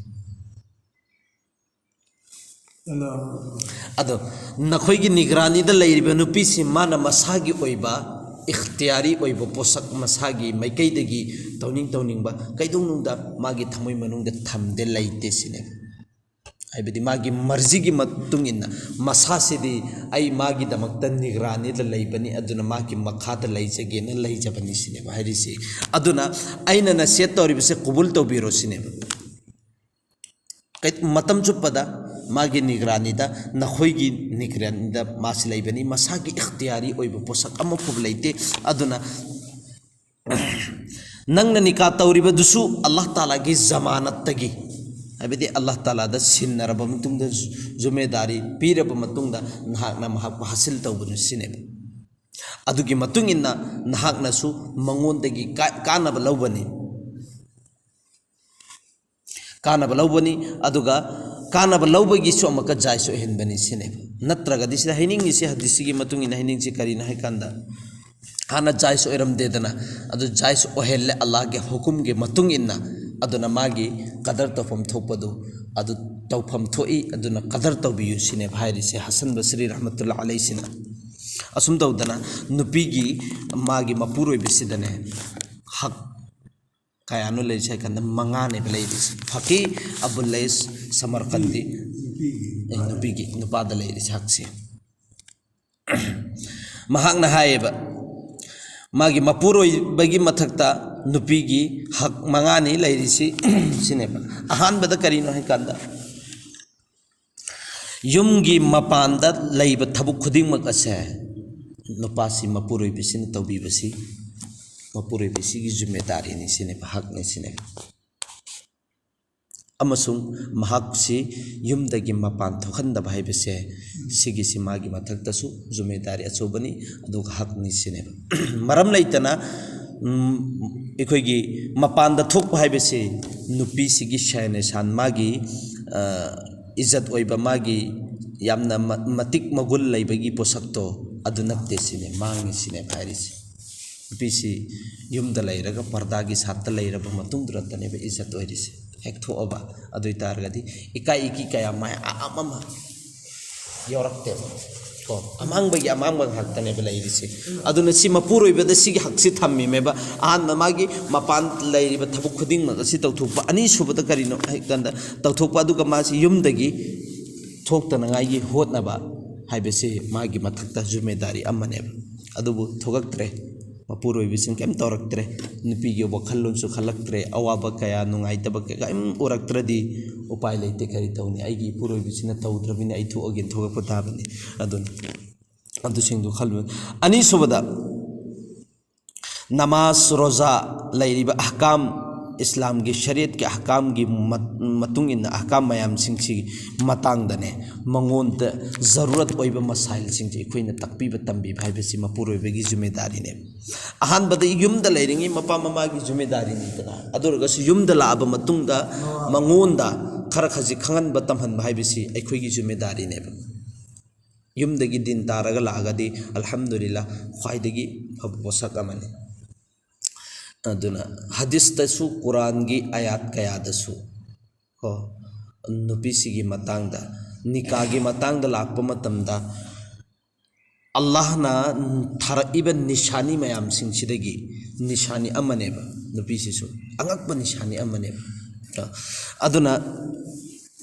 ꯑꯗꯣ ꯅꯈꯣꯏꯒꯤ ꯅꯤꯒ꯭ꯔꯥꯅꯤꯗ ꯂꯩꯔꯤꯕ ꯅꯨꯄꯤꯁꯤ ꯃꯥꯅ ꯃꯁꯥꯒꯤ ꯑꯣꯏꯕ ꯏꯈꯇꯤꯌꯥꯔꯤ ꯑꯣꯏꯕ ꯄꯣꯠꯁꯛ, ꯃꯁꯥꯒꯤ ꯃꯥꯏꯀꯩꯗꯒꯤ ꯇꯧꯅꯤꯡ ꯇꯧꯅꯤꯡꯕ ꯀꯩꯗꯧꯅꯨꯡꯗ ꯃꯥꯒꯤ ꯊꯃꯣꯏ ꯃꯅꯨꯡꯗ ꯊꯝꯗꯦ, ꯂꯩꯇꯦ ꯁꯤꯅꯦꯕ꯫ ꯍꯥꯏꯕꯗꯤ ꯃꯥꯒꯤ ꯃꯔꯖꯤꯒꯤ ꯃꯇꯨꯡ ꯏꯟꯅ ꯃꯁꯥꯁꯤꯗꯤ ꯑꯩ ꯃꯥꯒꯤꯗꯃꯛꯇ ꯅꯤꯒ꯭ꯔꯥꯅꯤꯗ ꯂꯩꯕꯅꯤ, ꯑꯗꯨꯅ ꯃꯥꯒꯤ ꯃꯈꯥꯗ ꯂꯩꯖꯒꯦꯅ ꯂꯩꯖꯕꯅꯤ ꯁꯤꯅꯦꯕ ꯍꯥꯏꯔꯤꯁꯤ꯫ ꯑꯗꯨꯅ ꯑꯩꯅ ꯅꯁꯤꯍꯠ ꯇꯧꯔꯤꯕꯁꯦ ꯀꯨꯕꯨꯜ ꯇꯧꯕꯤꯔꯣ ꯁꯤꯅꯦꯕ꯫ ꯀꯩ-, ꯃꯇꯝ ꯆꯨꯞꯄꯗ ꯃꯥꯒꯤ ꯅꯤꯒ꯭ꯔꯥꯅꯤꯗ, ꯅꯈꯣꯏꯒꯤ ꯅꯤꯒ꯭ꯔꯥꯅꯤꯗ ꯃꯥꯁꯤ ꯂꯩꯕꯅꯤ, ꯃꯁꯥꯒꯤ ꯏꯈꯇꯤꯌꯥꯔꯤ ꯑꯣꯏꯕ ꯄꯣꯠꯁꯛ ꯑꯃꯐꯥꯎꯕ ꯂꯩꯇꯦ꯫ ꯑꯗꯨꯅ ꯅꯪꯅ ꯅꯤꯀꯥ ꯇꯧꯔꯤꯕꯗꯨꯁꯨ ꯑꯜꯂꯥꯍ ꯇꯥꯂꯥꯒꯤ ꯖꯃꯥꯅꯠꯇꯒꯤ, ꯍꯥꯏꯕꯗꯤ ꯑꯜꯂꯥꯍ ꯇꯥꯂꯥꯗ ꯁꯤꯟꯅꯔꯕ ꯃꯇꯨꯡꯗ, ꯖꯨ-, ꯖꯨꯃꯦꯗꯥꯔꯤ ꯄꯤꯔꯕ ꯃꯇꯨꯡꯗ ꯅꯍꯥꯛꯅ ꯃꯍꯥꯛꯄꯨ ꯍꯥꯁꯤꯜ ꯇꯧꯕꯅꯤ ꯁꯤꯅꯦꯕ꯫ ꯑꯗꯨꯒꯤ ꯃꯇꯨꯡ ꯏꯟꯅ ꯅꯍꯥꯛꯅꯁꯨ ꯃꯉꯣꯟꯗꯒꯤ ꯀꯥ-, ꯀꯥꯟꯅꯕ ꯂꯧꯕꯅꯤ꯫ ꯀꯥꯟꯅꯕ ꯂꯧꯕꯅꯤ꯫ ꯑꯗꯨꯒ ꯀꯥꯟꯅꯕ ꯂꯧꯕꯒꯤꯁꯨ ꯑꯃꯨꯛꯀ ꯖꯥꯏꯁ ꯑꯣꯏꯍꯟꯕꯅꯤ ꯁꯤꯅꯦꯕ꯫ ꯅꯠꯇ꯭ꯔꯒꯗꯤ ꯁꯤꯗ ꯍꯥꯏꯅꯤꯡꯉꯤꯁꯤ, ꯍꯗꯤꯁꯁꯤꯒꯤ ꯃꯇꯨꯡ ꯏꯟꯅ ꯍꯥꯏꯅꯤꯡꯉꯤꯁꯤ ꯀꯔꯤꯅꯣ ꯍꯥꯏ ꯀꯥꯟꯗ, ꯍꯥꯟꯅ ꯖꯥꯏꯁ ꯑꯣꯏꯔꯝꯗꯦꯗꯅ, ꯑꯗꯨ ꯖꯥꯏꯁ ꯑꯣꯏꯍꯜꯂꯦ ꯑꯜꯂꯥꯍꯒꯤ ꯍꯨꯀꯨꯝꯒꯤ ꯃꯇꯨꯡ ꯏꯟꯅ꯫ ꯑꯗꯨꯅ ꯃꯥꯒꯤ ꯀꯗꯔ ꯇꯧꯐꯝ ꯊꯣꯛꯄꯗꯨ ꯑꯗꯨ ꯇꯧꯐꯝ ꯊꯣꯛꯏ, ꯑꯗꯨꯅ ꯀꯗꯔ ꯇꯧꯕꯤꯌꯨ ꯁꯤꯅꯦꯕ ꯍꯥꯏꯔꯤꯁꯦ ꯍꯁꯟ ꯕꯁꯔꯤ ꯔꯍꯃꯇꯨꯜꯂꯥ ꯑꯂꯩꯁꯤꯅ꯫ ꯑꯁꯨꯝ ꯇꯧꯗꯅ ꯅꯨꯄꯤꯒꯤ, ꯃꯥꯒꯤ ꯃꯄꯨꯔꯣꯏꯕꯁꯤꯗꯅꯦ ꯍꯛ ꯀꯌꯥꯅꯣ ꯂꯩꯔꯤꯁꯦ ꯍꯥꯏ ꯀꯥꯟꯗ ꯃꯉꯥꯅꯦꯕ ꯂꯩꯔꯤꯁꯦ꯫ ꯐꯀꯤ ꯑꯕꯨꯜ ꯂꯩꯁ ꯁꯃꯔꯀꯟꯗꯤ, ꯅꯨꯄꯤꯒꯤ ꯑꯦ, ꯅꯨꯄꯤꯒꯤ, ꯅꯨꯄꯥꯗ ꯂꯩꯔꯤꯁꯦ ꯍꯛꯁꯦ꯫ ꯃꯍꯥꯛꯅ ꯍꯥꯏꯌꯦꯕ, ꯃꯥꯒꯤ ꯃꯄꯨꯔꯣꯏꯕꯒꯤ ꯃꯊꯛꯇ ꯅꯨꯄꯤꯒꯤ ꯍꯛ ꯃꯉꯥꯅꯤ ꯂꯩꯔꯤꯁꯤ꯫ ꯁꯤꯅꯦꯕ꯫ ꯑꯍꯥꯟꯕꯗ ꯀꯔꯤꯅꯣ ꯍꯥꯏ ꯀꯥꯟꯗ, ꯌꯨꯝꯒꯤ ꯃꯄꯥꯟꯗ ꯂꯩꯕ ꯊꯕꯛ ꯈꯨꯗꯤꯡꯃꯛ ꯑꯁꯦ ꯅꯨꯄꯥꯁꯤ ꯃꯄꯨꯔꯣꯏꯕꯁꯤꯅ ꯇꯧꯕꯤꯕꯁꯤ ꯃꯄꯨꯔꯣꯏꯕꯁꯤꯒꯤ ꯖꯤꯝꯃꯦꯗꯥꯔꯤꯅꯤ ꯁꯤꯅꯦꯕ, ꯍꯛꯅꯤ ꯁꯤꯅꯦꯕ꯫ ꯑꯃꯁꯨꯡ ꯃꯍꯥꯛꯁꯤ ꯌꯨꯝꯗꯒꯤ ꯃꯄꯥꯟ ꯊꯣꯛꯍꯟꯗꯕ ꯍꯥꯏꯕꯁꯦ, ꯁꯤꯒꯤꯁꯤ ꯃꯥꯒꯤ ꯃꯊꯛꯇꯁꯨ ꯖꯤꯝꯃꯦꯗꯥꯔꯤ ꯑꯆꯧꯕꯅꯤ, ꯑꯗꯨꯒ ꯍꯛꯅꯤ ꯁꯤꯅꯦꯕ꯫ ꯃꯔꯝ ꯂꯩꯇꯅ, ꯎꯝ, ꯑꯩꯈꯣꯏꯒꯤ ꯃꯄꯥꯟꯗ ꯊꯣꯛꯄ ꯍꯥꯏꯕꯁꯤ ꯅꯨꯄꯤꯁꯤꯒꯤ ꯁꯥꯟ ꯏꯖꯠ, ꯃꯥꯒꯤ, ꯑ, ꯏꯖꯠ ꯑꯣꯏꯕ, ꯃꯥꯒꯤ ꯌꯥꯝꯅ ꯃ-, ꯃꯇꯤꯛ ꯃꯒꯨꯟ ꯂꯩꯕꯒꯤ ꯄꯣꯠꯁꯛꯇꯣ ꯑꯗꯨ ꯅꯠꯇꯦ ꯁꯤꯅꯦ, ꯃꯥꯡꯉꯤ ꯁꯤꯅꯦꯕ ꯍꯥꯏꯔꯤꯁꯦ꯫ ꯅꯨꯄꯤꯁꯤ ꯌꯨꯝꯗ ꯂꯩꯔꯒ ꯄꯔꯗꯥꯒꯤ ꯁꯥꯠꯇ ꯂꯩꯔꯕ ꯃꯇꯨꯡꯗꯨꯗꯇꯅꯦꯕ ꯏꯖꯠ ꯑꯣꯏꯔꯤꯁꯦ꯫ ꯍꯦꯛ ꯊꯣꯛꯑꯕ, ꯑꯗꯨ ꯑꯣꯏ ꯇꯥꯔꯒꯗꯤ ꯏꯀꯥꯏ ꯏꯀꯤ ꯀꯌꯥ ꯃꯌꯥꯝ ꯑꯃ ꯌꯥꯎꯔꯛꯇꯦꯕ꯫ ꯀꯣ, ꯑꯃꯥꯡꯕꯒꯤ ꯑꯃꯥꯡꯕ ꯉꯥꯛꯇꯅꯦꯕ ꯂꯩꯔꯤꯁꯦ꯫ ꯑꯗꯨꯅ ꯁꯤ ꯃꯄꯨꯔꯣꯏꯕꯗ ꯁꯤꯒꯤ ꯍꯛꯁꯤ ꯊꯝꯃꯤꯃꯦꯕ꯫ ꯑꯍꯥꯟꯕ ꯃꯥꯒꯤ ꯃꯄꯥꯟ ꯂꯩꯔꯤꯕ ꯊꯕꯛ ꯈꯨꯗꯤꯡꯃꯛ ꯑꯁꯤ ꯇꯧꯊꯣꯛꯄ꯫ ꯑꯅꯤꯁꯨꯕꯗ ꯀꯔꯤꯅꯣ ꯍꯥꯏ ꯀꯥꯟꯗ, ꯇꯧꯊꯣꯛꯄ, ꯑꯗꯨꯒ ꯃꯥꯁꯤ ꯌꯨꯝꯗꯒꯤ ꯊꯣꯛꯇꯅꯉꯥꯏꯒꯤ ꯍꯣꯠꯅꯕ ꯍꯥꯏꯕꯁꯤ ꯃꯥꯒꯤ ꯃꯊꯛꯇ ꯖꯤꯝꯃꯦꯗꯥꯔꯤ ꯑꯃꯅꯦꯕ꯫ ꯑꯗꯨꯕꯨ ꯊꯣꯛꯂꯛꯇ꯭ꯔꯦ꯫ ꯃꯄꯨꯔꯣꯏꯕꯁꯤꯡ ꯀꯩꯝ ꯇꯧꯔꯛꯇ꯭ꯔꯦ꯫ ꯅꯨꯄꯤꯒꯤ ꯋꯥꯈꯜꯂꯣꯟꯁꯨ ꯈꯜꯂꯛꯇ꯭ꯔꯦ꯫ ꯑꯋꯥꯕ ꯀꯌꯥ, ꯅꯨꯡꯉꯥꯏꯇꯕ ꯀꯌꯥ ꯀꯩꯝ ꯎꯔꯛꯇ꯭ꯔꯗꯤ ꯎꯄꯥꯏ ꯂꯩꯇꯦ꯫ ꯀꯔꯤ ꯇꯧꯅꯤ? ꯑꯩꯒꯤ ꯏꯄꯨꯔꯣꯏꯕꯁꯤꯅ ꯇꯧꯗ꯭ꯔꯕꯅꯤꯅ ꯑꯩ ꯊꯣꯛꯑꯒꯦꯅ ꯊꯣꯛꯂꯛꯄ ꯇꯥꯕꯅꯤ꯫ ꯑꯗꯨꯅ ꯑꯗꯨꯁꯤꯡꯗꯨ ꯈꯜꯂꯨ꯫ ꯑꯅꯤꯁꯨꯕꯗ, ꯅꯃꯥꯖ, ꯔꯣꯖꯥ ꯂꯩꯔꯤꯕ ꯑꯍꯀꯥꯝ, ꯏꯁꯂꯥꯝꯒꯤ ꯁꯔꯤꯌꯠꯀꯤ ꯑꯍꯀꯥꯝꯒꯤ ꯃ-, ꯃꯇꯨꯡ ꯏꯟꯅ ꯑꯍꯀꯥꯝ ꯃꯌꯥꯝꯁꯤꯡꯁꯤꯒꯤ ꯃꯇꯥꯡꯗꯅꯦ, ꯃꯉꯣꯟꯗ ꯖꯔꯨꯔꯠ ꯑꯣꯏꯕ ꯃꯁꯥꯏꯜꯁꯤꯡꯁꯦ ꯑꯩꯈꯣꯏꯅ ꯇꯥꯛꯄꯤꯕ ꯇꯝꯕꯤꯕ ꯍꯥꯏꯕꯁꯤ ꯃꯄꯨꯔꯣꯏꯕꯒꯤ ꯖꯤꯝꯃꯦꯗꯥꯔꯤꯅꯦ꯫ ꯑꯍꯥꯟꯕꯗ ꯌꯨꯝꯗ ꯂꯩꯔꯤꯉꯩ ꯃꯄꯥ ꯃꯃꯥꯒꯤ ꯖꯤꯝꯃꯦꯗꯥꯔꯤꯅꯤꯗꯅ, ꯑꯗꯨ ꯑꯣꯏꯔꯒꯁꯨ ꯌꯨꯝꯗ ꯂꯥꯛꯑꯕ ꯃꯇꯨꯡꯗ ꯃꯉꯣꯟꯗ ꯈꯔ ꯈꯖꯤꯛ ꯈꯪꯍꯟꯕ ꯇꯝꯍꯟꯕ ꯍꯥꯏꯕꯁꯤ ꯑꯩꯈꯣꯏꯒꯤ ꯖꯤꯝꯃꯦꯗꯥꯔꯤꯅꯦꯕ꯫ ꯌꯨꯝꯗꯒꯤ ꯗꯤꯟ ꯇꯥꯔꯒ ꯂꯥꯛꯑꯒꯗꯤ ꯑꯜꯍꯝꯗꯨꯂꯤꯜꯂꯥ ꯈ꯭ꯋꯥꯏꯗꯒꯤ ꯐꯕ ꯄꯣꯠꯁꯛ ꯑꯃꯅꯤ꯫ ꯑꯗꯨꯅ ꯍꯗꯤꯁꯇꯁꯨ, ꯀꯨꯔꯥꯟꯒꯤ ꯑꯌꯥꯠ ꯀꯌꯥꯗꯁꯨ ꯀꯣ, ꯅꯨꯄꯤꯁꯤꯒꯤ ꯃꯇꯥꯡꯗ, ꯅꯤꯀꯥꯒꯤ ꯃꯇꯥꯡꯗ ꯂꯥꯛꯄ ꯃꯇꯝꯗ, ꯑꯜꯂꯥꯍꯅ ꯊꯥꯔꯛꯏꯕ ꯅꯤꯁꯥꯅꯤ ꯃꯌꯥꯝꯁꯤꯡꯁꯤꯗꯒꯤ ꯅꯤꯁꯥꯅꯤ ꯑꯃꯅꯦꯕ ꯅꯨꯄꯤꯁꯤꯁꯨ, ꯑꯉꯛꯄ ꯅꯤꯁꯥꯅꯤ ꯑꯃꯅꯦꯕ꯫ ꯑꯗꯨꯅ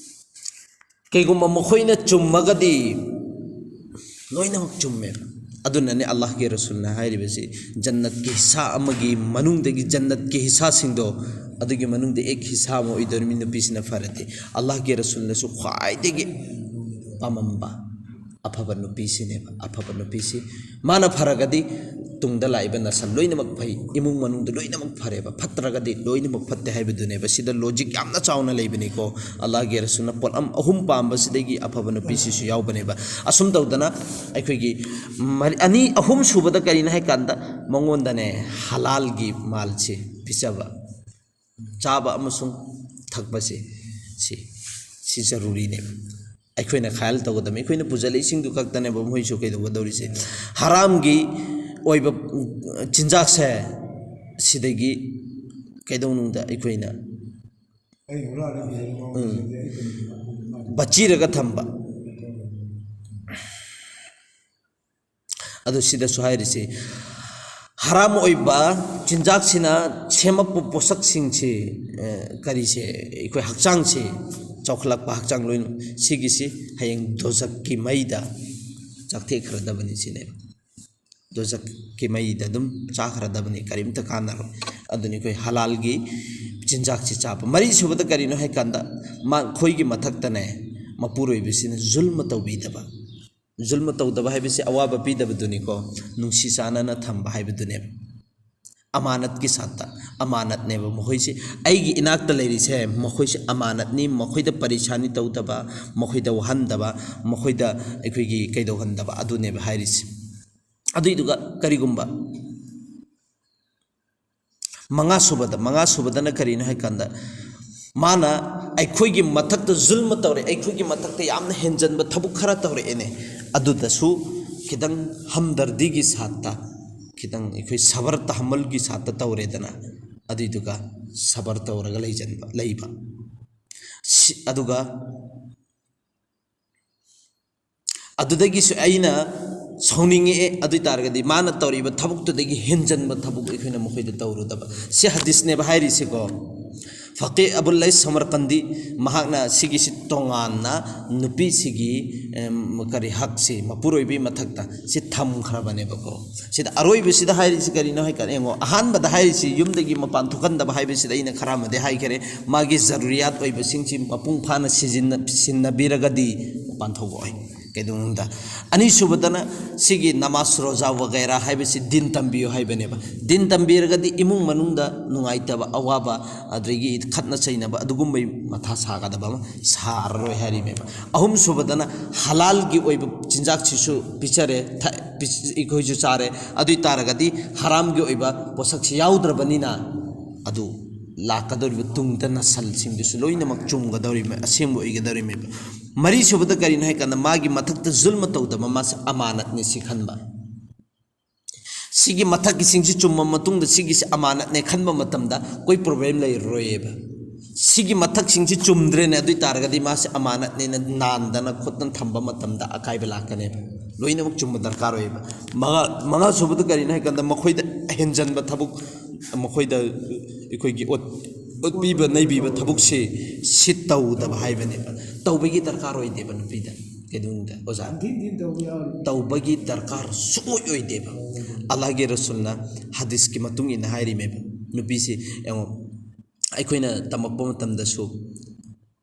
ꯀꯩꯒꯨꯝꯕ ꯃꯈꯣꯏꯅ ꯆꯨꯝꯃꯒꯗꯤ ꯂꯣꯏꯅꯃꯛ ꯆꯨꯝꯃꯦꯕ꯫ ꯑꯗꯨꯅꯅꯦ ꯑꯜꯂꯥꯍꯒꯤ ꯔꯁꯨꯜꯅ ꯍꯥꯏꯔꯤꯕꯁꯤ, ꯖꯟꯅꯠꯀꯤ ꯍꯤꯁꯥ ꯑꯃꯒꯤ ꯃꯅꯨꯡꯗꯒꯤ, ꯖꯟꯅꯠꯀꯤ ꯍꯤꯁꯥꯁꯤꯡꯗꯣ, ꯑꯗꯨꯒꯤ ꯃꯅꯨꯡꯗ ꯑꯦꯛ ꯍꯤꯁꯥ ꯑꯃ ꯑꯣꯏꯗꯣꯔꯤꯕꯅꯤ ꯅꯨꯄꯤꯁꯤꯅ ꯐꯔꯗꯤ꯫ ꯑꯜꯂꯥꯍꯒꯤ ꯔꯁꯨꯜꯅꯁꯨ ꯈ꯭ꯋꯥꯏꯗꯒꯤ ꯄꯥꯝꯃꯝꯕ ꯑꯐꯕ ꯅꯨꯄꯤꯁꯤꯅꯦꯕ, ꯑꯐꯕ ꯅꯨꯄꯤꯁꯤ꯫ ꯃꯥꯅ ꯐꯔꯒꯗꯤ ꯇꯨꯡꯗ ꯂꯥꯛꯏꯕ ꯅꯁꯜ ꯂꯣꯏꯅꯃꯛ ꯐꯩ, ꯏꯃꯨꯡ ꯃꯅꯨꯡꯗ ꯂꯣꯏꯅꯃꯛ ꯐꯔꯦꯕ, ꯐꯠꯇ꯭ꯔꯒꯗꯤ ꯂꯣꯏꯅꯃꯛ ꯐꯠꯇꯦ ꯍꯥꯏꯕꯗꯨꯅꯦꯕ꯫ ꯁꯤꯗ ꯂꯣꯖꯤꯛ ꯌꯥꯝꯅ ꯆꯥꯎꯅ ꯂꯩꯕꯅꯤꯀꯣ꯫ ꯑꯜꯂꯥꯍꯒꯤ ꯔꯁꯨꯜꯅ ꯄꯣꯠꯂꯝ ꯑꯍꯨꯝ ꯄꯥꯝꯕꯁꯤꯗꯒꯤ ꯑꯐꯕ ꯅꯨꯄꯤꯁꯤꯁꯨ ꯌꯥꯎꯕꯅꯦꯕ꯫ ꯑꯁꯨꯝ ꯇꯧꯗꯅ ꯑꯩꯈꯣꯏꯒꯤ ꯃꯔꯤ-, ꯑꯅꯤ, ꯑꯍꯨꯝ ꯁꯨꯕꯗ ꯀꯔꯤꯅꯣ ꯍꯥꯏ ꯀꯥꯟꯗ, ꯃꯉꯣꯟꯗꯅꯦ ꯍꯂꯥꯜꯒꯤ ꯃꯥꯜꯁꯦ ꯄꯤꯖꯕ, ꯆꯥꯕ ꯑꯃꯁꯨꯡ ꯊꯛꯄꯁꯦ, ꯁꯤ, ꯁꯤ ꯖꯔꯨꯔꯤꯅꯦꯕ꯫ ꯑꯩꯈꯣꯏꯅ ꯈꯌꯥꯜ ꯇꯧꯒꯗꯕꯅꯤ꯫ ꯑꯩꯈꯣꯏꯅ ꯄꯨꯖꯜꯂꯛꯏꯁꯤꯡꯗꯨ ꯈꯛꯇꯅꯦꯕ ꯃꯣꯏꯁꯨ ꯀꯩꯗꯧꯒꯗꯧꯔꯤꯁꯦ꯫ ꯍꯔꯥꯝꯒꯤ ꯑꯣꯏꯕ ꯆꯤꯟꯖꯥꯛꯁꯦ ꯁꯤꯗꯒꯤ ꯀꯩꯗꯧꯅꯨꯡꯗ ꯑꯩꯈꯣꯏꯅ ꯑꯩ ꯍꯨꯔꯥꯜꯂꯦ ꯍꯥꯏꯕ ꯃꯑꯣꯡꯗ ꯎꯝ꯫ ꯁꯤꯗꯤ ꯑꯩ ꯀꯔꯤꯒꯤꯅꯣ? ꯕꯆꯤꯔꯒ ꯊꯝꯕ꯫ ꯑꯗꯨ ꯁꯤꯗꯁꯨ ꯍꯥꯏꯔꯤꯁꯤ, ꯍꯔꯥꯝ ꯑꯣꯏꯕ ꯆꯤꯟꯖꯥꯛꯁꯤꯅ ꯁꯦꯝꯃꯛꯄ ꯄꯣꯠꯁꯛꯁꯤꯡꯁꯤ, ꯑ, ꯀꯔꯤꯁꯦ, ꯑꯩꯈꯣꯏ ꯍꯛꯆꯥꯡꯁꯤ ꯆꯥꯎꯈꯠꯂꯛꯄ, ꯍꯛꯆꯥꯡ ꯂꯣꯏꯅ, ꯁꯤꯒꯤꯁꯤ ꯍꯌꯦꯡ ꯗꯣꯖꯛꯀꯤ ꯃꯩꯗ ꯆꯥꯛꯊꯦꯛꯈ꯭ꯔꯗꯕꯅꯤ ꯁꯤꯅꯦꯕ꯫ ꯗꯣꯖꯛꯀꯤ ꯃꯩꯗ ꯑꯗꯨꯝ ꯆꯥꯈ꯭ꯔꯗꯕꯅꯤ, ꯀꯔꯤꯝꯇ ꯀꯥꯟꯅꯔꯣꯏ꯫ ꯑꯗꯨꯅꯤ ꯑꯩꯈꯣꯏ ꯍꯂꯥꯜꯒꯤ ꯆꯤꯟꯖꯥꯛꯁꯤ ꯆꯥꯕ꯫ ꯃꯔꯤꯁꯨꯕꯗ ꯀꯔꯤꯅꯣ ꯍꯥꯏꯀꯥꯟꯗ, ꯃꯈꯣꯏꯒꯤ ꯃꯊꯛꯇꯅꯦ ꯃꯄꯨꯔꯣꯏꯕꯁꯤꯅ ꯖꯨꯜꯃ ꯇꯧꯕꯤꯗꯕ꯫ ꯖꯨꯜꯃ ꯇꯧꯗꯕ ꯍꯥꯏꯕꯁꯤ ꯑꯋꯥꯕ ꯄꯤꯗꯕꯗꯨꯅꯤꯀꯣ, ꯅꯨꯡꯁꯤ ꯆꯥꯟꯅꯅ ꯊꯝꯕ ꯍꯥꯏꯕꯗꯨꯅꯦꯕ꯫ ꯑꯃꯥꯅꯠꯀꯤ ꯁꯥꯠꯇ ꯑꯃꯥꯅꯠꯅꯦꯕ ꯃꯈꯣꯏꯁꯤ꯫ ꯑꯩꯒꯤ ꯏꯅꯥꯛꯇ ꯂꯩꯔꯤꯁꯦ ꯃꯈꯣꯏꯁꯦ ꯑꯃꯥꯅꯠꯅꯤ, ꯃꯈꯣꯏꯗ ꯄꯔꯤꯁꯥꯅꯤ ꯇꯧꯗꯕ, ꯃꯈꯣꯏꯗ ꯋꯥꯍꯟꯗꯕ, ꯃꯈꯣꯏꯗ ꯑꯩꯈꯣꯏꯒꯤ ꯀꯩꯗꯧꯍꯟꯗꯕ, ꯑꯗꯨꯅꯦꯕ ꯍꯥꯏꯔꯤꯁꯦ꯫ ꯑꯗꯨꯏꯗꯨꯒ ꯀꯔꯤꯒꯨꯝꯕ ꯃꯉꯥ ꯁꯨꯕꯗ, ꯃꯉꯥ ꯁꯨꯕꯗꯅ ꯀꯔꯤꯅꯣ ꯍꯥꯏꯀꯥꯟꯗ, ꯃꯥꯅ ꯑꯩꯈꯣꯏꯒꯤ ꯃꯊꯛꯇ ꯖꯨꯜꯃ ꯇꯧꯔꯦ, ꯑꯩꯈꯣꯏꯒꯤ ꯃꯊꯛꯇ ꯌꯥꯝꯅ ꯍꯦꯟꯖꯟꯕ ꯊꯕꯛ ꯈꯔ ꯇꯧꯔꯛꯑꯦꯅꯦ, ꯑꯗꯨꯗꯁꯨ ꯈꯤꯇꯪ ꯍꯝꯗꯔꯗꯤꯒꯤ ꯁꯥꯠꯇ, ꯈꯤꯇꯪ ꯑꯩꯈꯣꯏ ꯁꯕꯔ ꯇꯍꯝꯃꯜꯒꯤ ꯁꯥꯠꯇ ꯇꯧꯔꯦꯗꯅ, ꯑꯗꯨꯏꯗꯨꯒ ꯁꯕꯔ ꯇꯧꯔꯒ ꯂꯩꯖꯟꯕ, ꯂꯩꯕ꯫ ꯁꯤ-, ꯑꯗꯨꯒ ꯑꯗꯨꯗꯒꯤꯁꯨ ꯑꯩꯅ ꯁꯥꯎꯅꯤꯡꯉꯛꯑꯦ, ꯑꯗꯨ ꯑꯣꯏ ꯇꯥꯔꯒꯗꯤ ꯃꯥꯅ ꯇꯧꯔꯤꯕ ꯊꯕꯛꯇꯨꯗꯒꯤ ꯍꯦꯟꯖꯟꯕ ꯊꯕꯛ ꯑꯩꯈꯣꯏꯅ ꯃꯈꯣꯏꯗ ꯇꯧꯔꯨꯗꯕ꯫ ꯁꯤ ꯍꯗꯤꯁꯅꯦꯕ ꯍꯥꯏꯔꯤꯁꯤꯀꯣ꯫ ꯐꯀꯦ ꯑꯕꯨꯜ ꯂꯩꯁ ꯁꯃꯔꯀꯟꯗꯤ, ꯃꯍꯥꯛꯅ ꯁꯤꯒꯤꯁꯤ ꯇꯣꯉꯥꯟꯅ ꯅꯨꯄꯤꯁꯤꯒꯤ, ꯑꯦꯝ, ꯀꯔꯤ, ꯍꯛꯁꯤ ꯃꯄꯨꯔꯣꯏꯕꯒꯤ ꯃꯊꯛꯇ ꯁꯤ ꯊꯝꯈ꯭ꯔꯕꯅꯦꯕꯀꯣ꯫ ꯁꯤꯗ ꯑꯔꯣꯏꯕꯁꯤꯗ ꯍꯥꯏꯔꯤꯁꯤ ꯀꯔꯤꯅꯣ ꯍꯥꯏ ꯀꯥꯟꯗ, ꯌꯦꯡꯉꯣ, ꯑꯍꯥꯟꯕꯗ ꯍꯥꯏꯔꯤꯁꯤ ꯌꯨꯝꯗꯒꯤ ꯃꯄꯥꯟ ꯊꯣꯛꯍꯟꯗꯕ ꯍꯥꯏꯕꯁꯤꯗ ꯑꯩꯅ ꯈꯔ ꯑꯃꯗꯤ ꯍꯥꯏꯈꯔꯦ꯫ ꯃꯥꯒꯤ ꯖꯔꯨꯔꯤꯌꯥꯠ ꯑꯣꯏꯕꯁꯤꯡꯁꯤ ꯃꯄꯨꯡ ꯐꯥꯅ ꯁꯤꯖꯤꯟꯅ-, ꯁꯤꯟꯅꯕꯤꯔꯒꯗꯤ ꯃꯄꯥꯟ ꯊꯣꯛꯑꯣꯏ꯫ ꯀꯩꯗꯧꯅꯨꯡꯗ꯫ ꯑꯅꯤꯁꯨꯕꯗꯅ ꯁꯤꯒꯤ ꯅꯃꯥꯖ, ꯔꯣꯖꯥ ꯋꯒꯩꯔꯥ ꯍꯥꯏꯕꯁꯤ ꯗꯤꯟ ꯇꯝꯕꯤꯌꯨ ꯍꯥꯏꯕꯅꯦꯕ꯫ ꯗꯤꯟ ꯇꯝꯕꯤꯔꯒꯗꯤ ꯏꯃꯨꯡ ꯃꯅꯨꯡꯗ ꯅꯨꯡꯉꯥꯏꯇꯕ, ꯑꯋꯥꯕ, ꯑꯗꯒꯤ ꯈꯠꯅ ꯆꯩꯅꯕ, ꯑꯗꯨꯒꯨꯝꯕꯒꯤ ꯃꯊꯥ ꯁꯥꯒꯗꯕ ꯑꯃ ꯁꯥꯔꯔꯣꯏ ꯍꯥꯏꯔꯤꯃꯦꯕ꯫ ꯑꯍꯨꯝꯁꯨꯕꯗꯅ ꯍꯂꯥꯜꯒꯤ ꯑꯣꯏꯕ ꯆꯤꯟꯖꯥꯛꯁꯤꯁꯨ ꯄꯤꯖꯔꯦ, ꯊ-, ꯄꯤ-, ꯑꯩꯈꯣꯏꯁꯨ ꯆꯥꯔꯦ꯫ ꯑꯗꯨ ꯑꯣꯏ ꯇꯥꯔꯒꯗꯤ ꯍꯔꯥꯝꯒꯤ ꯑꯣꯏꯕ ꯄꯣꯠꯁꯛꯁꯤ ꯌꯥꯎꯗ꯭ꯔꯕꯅꯤꯅ, ꯑꯗꯨ ꯂꯥꯛꯀꯗꯧꯔꯤꯕ ꯇꯨꯡꯗ ꯅꯁꯜꯁꯤꯡꯗꯨꯁꯨ ꯂꯣꯏꯅꯃꯛ ꯆꯨꯝꯒꯗꯧꯔꯤꯕ, ꯑꯁꯦꯡꯕ ꯑꯣꯏꯒꯗꯧꯔꯤꯕꯅꯦꯕ꯫ ꯃꯔꯤꯁꯨꯕꯗ ꯀꯔꯤꯅꯣ ꯍꯥꯏ ꯀꯥꯟꯗ, ꯃꯥꯒꯤ ꯃꯊꯛꯇ ꯖꯨꯜꯃ ꯇꯧꯗꯕ, ꯃꯥꯁꯦ ꯑꯃꯥꯅꯠꯅꯤ ꯁꯤ ꯈꯟꯕ꯫ ꯁꯤꯒꯤ ꯃꯊꯛꯀꯤꯁꯤꯡꯁꯤ ꯆꯨꯝꯃ ꯃꯇꯨꯡꯗ ꯁꯤꯒꯤꯁꯤ ꯑꯃꯥꯅꯠꯅꯦ ꯈꯟꯕ ꯃꯇꯝꯗ ꯑꯩꯈꯣꯏ ꯄ꯭ꯔꯣꯕ꯭ꯂꯦꯝ ꯂꯩꯔꯔꯣꯏꯌꯦꯕ꯫ ꯁꯤꯒꯤ ꯃꯊꯛꯁꯤꯡꯁꯤ ꯆꯨꯝꯗ꯭ꯔꯦꯅꯦ, ꯑꯗꯨ ꯑꯣꯏ ꯇꯥꯔꯒꯗꯤ ꯃꯥꯁꯦ ꯑꯃꯥꯅꯠꯅꯦꯅ ꯅꯥꯟꯗꯅ ꯈꯣꯠꯇꯅ ꯊꯝꯕ ꯃꯇꯝꯗ ꯑꯀꯥꯏꯕ ꯂꯥꯛꯀꯅꯦꯕ꯫ ꯂꯣꯏꯅꯃꯛ ꯆꯨꯝꯕ ꯗꯔꯀꯥꯔ ꯑꯣꯏꯌꯦꯕ꯫ ꯃꯉꯥ, ꯃꯉꯥ ꯁꯨꯕꯗ ꯀꯔꯤꯅꯣ ꯍꯥꯏ ꯀꯥꯟꯗ, ꯃꯈꯣꯏꯗ ꯍꯦꯟꯖꯟꯕ ꯊꯕꯛ, ꯃꯈꯣꯏꯗ ꯑꯩꯈꯣꯏꯒꯤ ꯑꯣꯠ-, ꯑꯣꯠꯄꯤꯕ ꯅꯩꯕꯤꯕ ꯊꯕꯛꯁꯦ ꯁꯤ ꯇꯧꯗꯕ ꯍꯥꯏꯕꯅꯦꯕ꯫ ꯇꯧꯕꯒꯤ ꯗꯔꯀꯥꯔ ꯑꯣꯏꯗꯦꯕ ꯅꯨꯄꯤꯗ꯫ ꯀꯩꯗꯧꯅꯨꯡꯗ ꯑꯣꯖꯥ? ꯇꯧꯕꯒꯤ ꯗꯔꯀꯥꯔ ꯁꯨꯡꯑꯣꯏ ꯑꯣꯏꯗꯦꯕ꯫ ꯑꯜꯂꯥꯍꯒꯤ ꯔꯁꯨꯜꯅ ꯍꯗꯤꯁꯀꯤ ꯃꯇꯨꯡ ꯏꯟꯅ ꯍꯥꯏꯔꯤꯃꯦꯕ꯫ ꯅꯨꯄꯤꯁꯤ ꯌꯦꯡꯉꯣ, ꯑꯩꯈꯣꯏꯅ ꯇꯝꯃꯛꯄ ꯃꯇꯝꯗꯁꯨ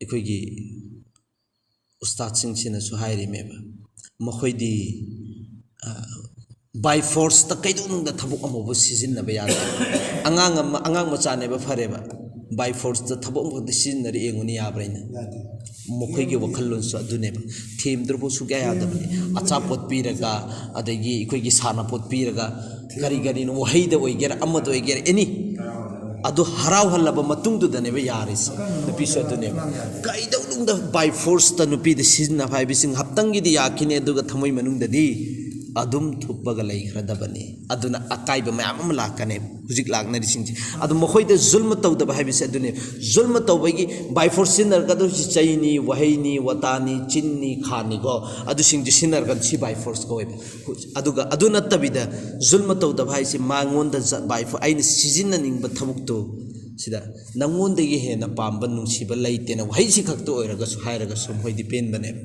ꯑꯩꯈꯣꯏꯒꯤ ꯎꯁꯇꯥꯗꯁꯤꯡꯁꯤꯅꯁꯨ ꯍꯥꯏꯔꯤꯃꯦꯕ, ꯃꯈꯣꯏꯗꯤ, ꯑ, by forceꯇ ꯀꯩꯗꯧꯅꯨꯡꯗ ꯊꯕꯛ ꯑꯃꯐꯥꯎ ꯁꯤꯖꯤꯟꯅꯕ ꯌꯥꯗꯦ꯫ ꯑꯉꯥꯡ ꯑꯃ, ꯑꯉꯥꯡ ꯃꯆꯥꯅꯦꯕ, ꯐꯔꯦꯕ, by forceꯇ ꯊꯕꯛ ꯑꯃꯈꯛꯇ ꯁꯤꯖꯤꯟꯅꯔ ꯌꯦꯡꯉꯨꯅꯤ, ꯌꯥꯕ꯭ꯔꯥ ꯍꯥꯏꯅ? ꯌꯥꯗꯦ꯫ ꯃꯈꯣꯏꯒꯤ ꯋꯥꯈꯜꯂꯣꯟꯁꯨ ꯑꯗꯨꯅꯦꯕ꯫ ꯊꯦꯝꯗ꯭ꯔꯐꯥꯎ ꯁꯨꯡꯌꯥ ꯌꯥꯗꯕꯅꯤ꯫ ꯑꯆꯥꯄꯣꯠ ꯄꯤꯔꯒ, ꯑꯗꯒꯤ ꯑꯩꯈꯣꯏꯒꯤ ꯁꯥꯟꯅꯄꯣꯠ ꯄꯤꯔꯒ, ꯀꯔꯤ ꯀꯔꯤꯅꯣ, ꯋꯥꯍꯩꯗ ꯑꯣꯏꯒꯦꯔꯥ, ꯑꯃꯗ ꯑꯣꯏꯒꯦꯔꯥ, any, ꯑꯗꯨ ꯍꯔꯥꯎꯍꯜꯂꯕ ꯃꯇꯨꯡꯗꯨꯗꯅꯦꯕ ꯌꯥꯔꯤꯁꯦ꯫ ꯅꯨꯄꯤꯁꯨ ꯑꯗꯨꯅꯦꯕ꯫ ꯀꯩꯗꯧꯅꯨꯡꯗ by forceꯇ ꯅꯨꯄꯤꯗ ꯁꯤꯖꯤꯟꯅꯕ ꯍꯥꯏꯕꯁꯤ ꯉꯥꯏꯍꯥꯛꯇꯪꯒꯤꯗꯤ ꯌꯥꯈꯤꯅꯤ, ꯑꯗꯨꯒ ꯊꯃꯣꯏ ꯃꯅꯨꯡꯗꯗꯤ ꯑꯗꯨꯝ ꯊꯨꯞꯄꯒ ꯂꯩꯈ꯭ꯔꯗꯕꯅꯤ꯫ ꯑꯗꯨꯅ ꯑꯀꯥꯏꯕ ꯃꯌꯥꯝ ꯑꯃ ꯂꯥꯛꯀꯅꯦꯕ ꯍꯧꯖꯤꯛ ꯂꯥꯛꯅꯔꯤꯁꯤꯡꯁꯦ꯫ ꯑꯗꯨ ꯃꯈꯣꯏꯗ ꯖꯨꯜꯃ ꯇꯧꯗꯕ ꯍꯥꯏꯕꯁꯦ ꯑꯗꯨꯅꯦ꯫ ꯖꯨꯜꯃ ꯇꯧꯕꯒꯤ by force ꯁꯤꯖꯤꯟꯅꯔꯒ ꯑꯗꯨ ꯁꯤ ꯆꯩꯅꯤ, ꯋꯥꯍꯩꯅꯤ, ꯋꯥꯇꯥꯅꯤ, ꯆꯤꯟꯅꯤ, ꯈꯥꯅꯤꯀꯣ, ꯑꯗꯨꯁꯤꯡꯁꯦ ꯁꯤꯖꯤꯟꯅꯔꯒ ꯁꯤ by force ꯀꯧꯋꯦꯕ꯫ ꯑꯗꯨꯒ ꯑꯗꯨ ꯅꯠꯇꯕꯤꯗ ꯖꯨꯜꯃ ꯇꯧꯗꯕ ꯍꯥꯏꯁꯦ ꯃꯉꯣꯟꯗ ꯖ-, by force ꯑꯩꯅ ꯁꯤꯖꯤꯟꯅꯅꯤꯡꯕ ꯊꯕꯛꯇꯣ ꯁꯤꯗ ꯅꯪꯉꯣꯟꯗꯒꯤ ꯍꯦꯟꯅ ꯄꯥꯝꯕ ꯅꯨꯡꯁꯤꯕ ꯂꯩꯇꯦꯅ ꯋꯥꯍꯩꯁꯤ ꯈꯛꯇ ꯑꯣꯏꯔꯒꯁꯨ ꯍꯥꯏꯔꯒꯁꯨ ꯃꯣꯏꯗꯤ ꯄꯦꯟꯕꯅꯦꯕ꯫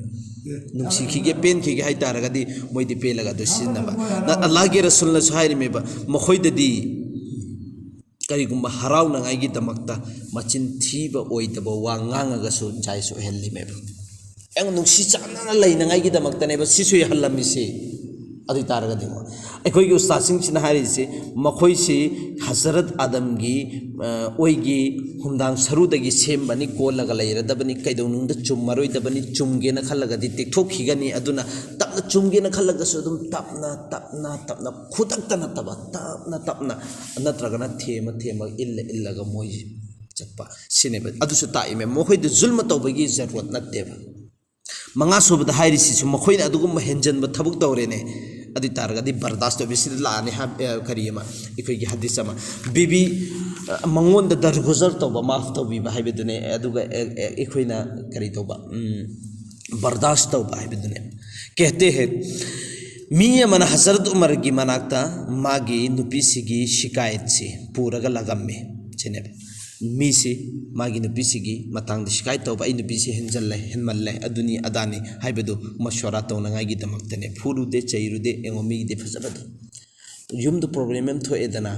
ꯅꯨꯡꯁꯤꯈꯤꯒꯦ, ꯄꯦꯟꯈꯤꯒꯦ ꯍꯥꯏꯇꯥꯔꯒꯗꯤ ꯃꯣꯏꯗꯤ ꯄꯦꯜꯂꯒ ꯑꯗꯨ ꯁꯤꯖꯤꯟꯅꯕ꯫ ꯅ-, ꯑꯜꯂꯥꯍꯒꯤ ꯔꯁꯨꯜꯅꯁꯨ ꯍꯥꯏꯔꯤꯃꯦꯕ, ꯃꯈꯣꯏꯗꯗꯤ ꯀꯔꯤꯒꯨꯝꯕ ꯍꯔꯥꯎꯅꯉꯥꯏꯒꯤꯗꯃꯛꯇ ꯃꯆꯤꯟ ꯊꯤꯕ ꯑꯣꯏꯗꯕ ꯋꯥ ꯉꯥꯡꯉꯒꯁꯨ ꯖꯥꯏꯁ ꯑꯣꯏꯍꯜꯂꯤꯃꯦꯕ꯫ ꯌꯥꯝ ꯅꯨꯡꯁꯤ ꯆꯥꯟꯅꯅ ꯂꯩꯅꯉꯥꯏꯒꯤꯗꯃꯛꯇꯅꯦꯕ ꯁꯤꯁꯨ ꯌꯥꯍꯜꯂꯝꯃꯤꯁꯦ꯫ ꯑꯗꯨ ꯑꯣꯏ ꯇꯥꯔꯒꯗꯤ ꯑꯩꯈꯣꯏꯒꯤ ꯎꯁꯇꯥꯗꯁꯤꯡꯁꯤꯅ ꯍꯥꯏꯔꯤꯁꯤ, ꯃꯈꯣꯏꯁꯤ ꯍꯖꯔꯠ ꯑꯗꯝꯒꯤ, ꯑ, ꯑꯣꯏꯒꯤ ꯍꯨꯝꯗꯥꯡ ꯁꯔꯨꯗꯒꯤ ꯁꯦꯝꯕꯅꯤ, ꯀꯣꯜꯂꯒ ꯂꯩꯔꯗꯕꯅꯤ, ꯀꯩꯗꯧꯅꯨꯡꯗ ꯆꯨꯝꯃꯔꯣꯏꯗꯕꯅꯤ, ꯆꯨꯝꯒꯦꯅ ꯈꯜꯂꯒꯗꯤ ꯇꯦꯛꯊꯣꯛꯈꯤꯒꯅꯤ꯫ ꯑꯗꯨꯅ ꯇꯞꯅ ꯆꯨꯝꯒꯦꯅ ꯈꯜꯂꯒꯁꯨ ꯑꯗꯨꯝ ꯇꯞꯅ, ꯇꯞꯅ, ꯇꯞꯅ, ꯈꯨꯗꯛꯇ ꯅꯠꯇꯕ, ꯇꯞꯅ, ꯇꯞꯅ, ꯅꯠꯇ꯭ꯔꯒꯅ ꯊꯦꯝꯃ, ꯊꯦꯝꯃ, ꯏꯜꯂ, ꯏꯜꯂꯒ ꯃꯣꯏ ꯆꯠꯄ꯫ ꯁꯤꯅꯦꯕ꯫ ꯑꯗꯨꯁꯨ ꯇꯥꯛꯏꯃꯦ꯫ ꯃꯈꯣꯏꯗ ꯖꯨꯜꯃ ꯇꯧꯕꯒꯤ ꯖꯔꯨꯔꯠ ꯅꯠꯇꯦꯕ꯫ ꯃꯉꯥ ꯁꯨꯕꯗ ꯍꯥꯏꯔꯤꯁꯤꯁꯨ ꯃꯈꯣꯏꯅ ꯑꯗꯨꯒꯨꯝꯕ ꯍꯦꯟꯖꯟꯕ ꯊꯕꯛ ꯇꯧꯔꯦꯅꯦ꯫ ꯑꯗꯨ ꯑꯣꯏ ꯇꯥꯔꯒꯗꯤ ꯕꯔꯗꯥꯁ ꯇꯧꯕꯤ꯫ ꯁꯤꯗ ꯂꯥꯛꯑꯅꯤ ꯍꯥꯏ-, ꯑ, ꯀꯔꯤ ꯑꯃ, ꯑꯩꯈꯣꯏꯒꯤ ꯍꯗꯤꯁ ꯑꯃ꯫ ꯕꯤꯕꯤ, ꯑ, ꯃꯉꯣꯟꯗ ꯗꯔꯒꯨꯖꯔ ꯇꯧꯕ, ꯃꯥꯐ ꯇꯧꯕꯤꯕ ꯍꯥꯏꯕꯗꯨꯅꯦ꯫ ꯑꯗꯨꯒ, ꯑ, ꯑ, ꯑꯩꯈꯣꯏꯅ ꯀꯔꯤ ꯇꯧꯕ? ꯎꯝ, ꯕꯔꯗꯥꯁ ꯇꯧꯕ ꯍꯥꯏꯕꯗꯨꯅꯦ꯫ ꯀꯦꯍꯇꯦ ꯍꯦ, ꯃꯤ ꯑꯃꯅ ꯍꯖꯔꯠ ꯎꯃꯔꯒꯤ ꯃꯅꯥꯛꯇ ꯃꯥꯒꯤ ꯅꯨꯄꯤꯁꯤꯒꯤ ꯁꯤꯀꯥꯌꯠꯁꯤ ꯄꯨꯔꯒ ꯂꯥꯛꯂꯝꯃꯤ꯫ ꯁꯤꯅꯦꯕ꯫ ꯃꯤꯁꯤ ꯃꯥꯒꯤ ꯅꯨꯄꯤꯁꯤꯒꯤ ꯃꯇꯥꯡꯗ ꯁꯤꯀꯥꯌꯠ ꯇꯧꯕ, "ꯑꯩ ꯅꯨꯄꯤꯁꯤ ꯍꯦꯟꯖꯜꯂꯦ, ꯍꯦꯟꯃꯜꯂꯦ, ꯑꯗꯨꯅꯤ ꯑꯗꯥꯅꯤ" ꯍꯥꯏꯕꯗꯨ ꯃꯁꯣꯔꯥ ꯇꯧꯅꯉꯥꯏꯒꯤꯗꯃꯛꯇꯅꯦ꯫ ꯐꯨꯔꯨꯗꯦ, ꯆꯩꯔꯨꯗꯦ꯫ ꯌꯦꯡꯉꯣ, ꯃꯤꯒꯤꯗꯤ ꯐꯖꯕꯗꯣ꯫ ꯌꯨꯝꯗ ꯄ꯭ꯔꯣꯕ꯭ꯂꯦꯝ ꯑꯃ ꯊꯣꯛꯑꯦꯗꯅ,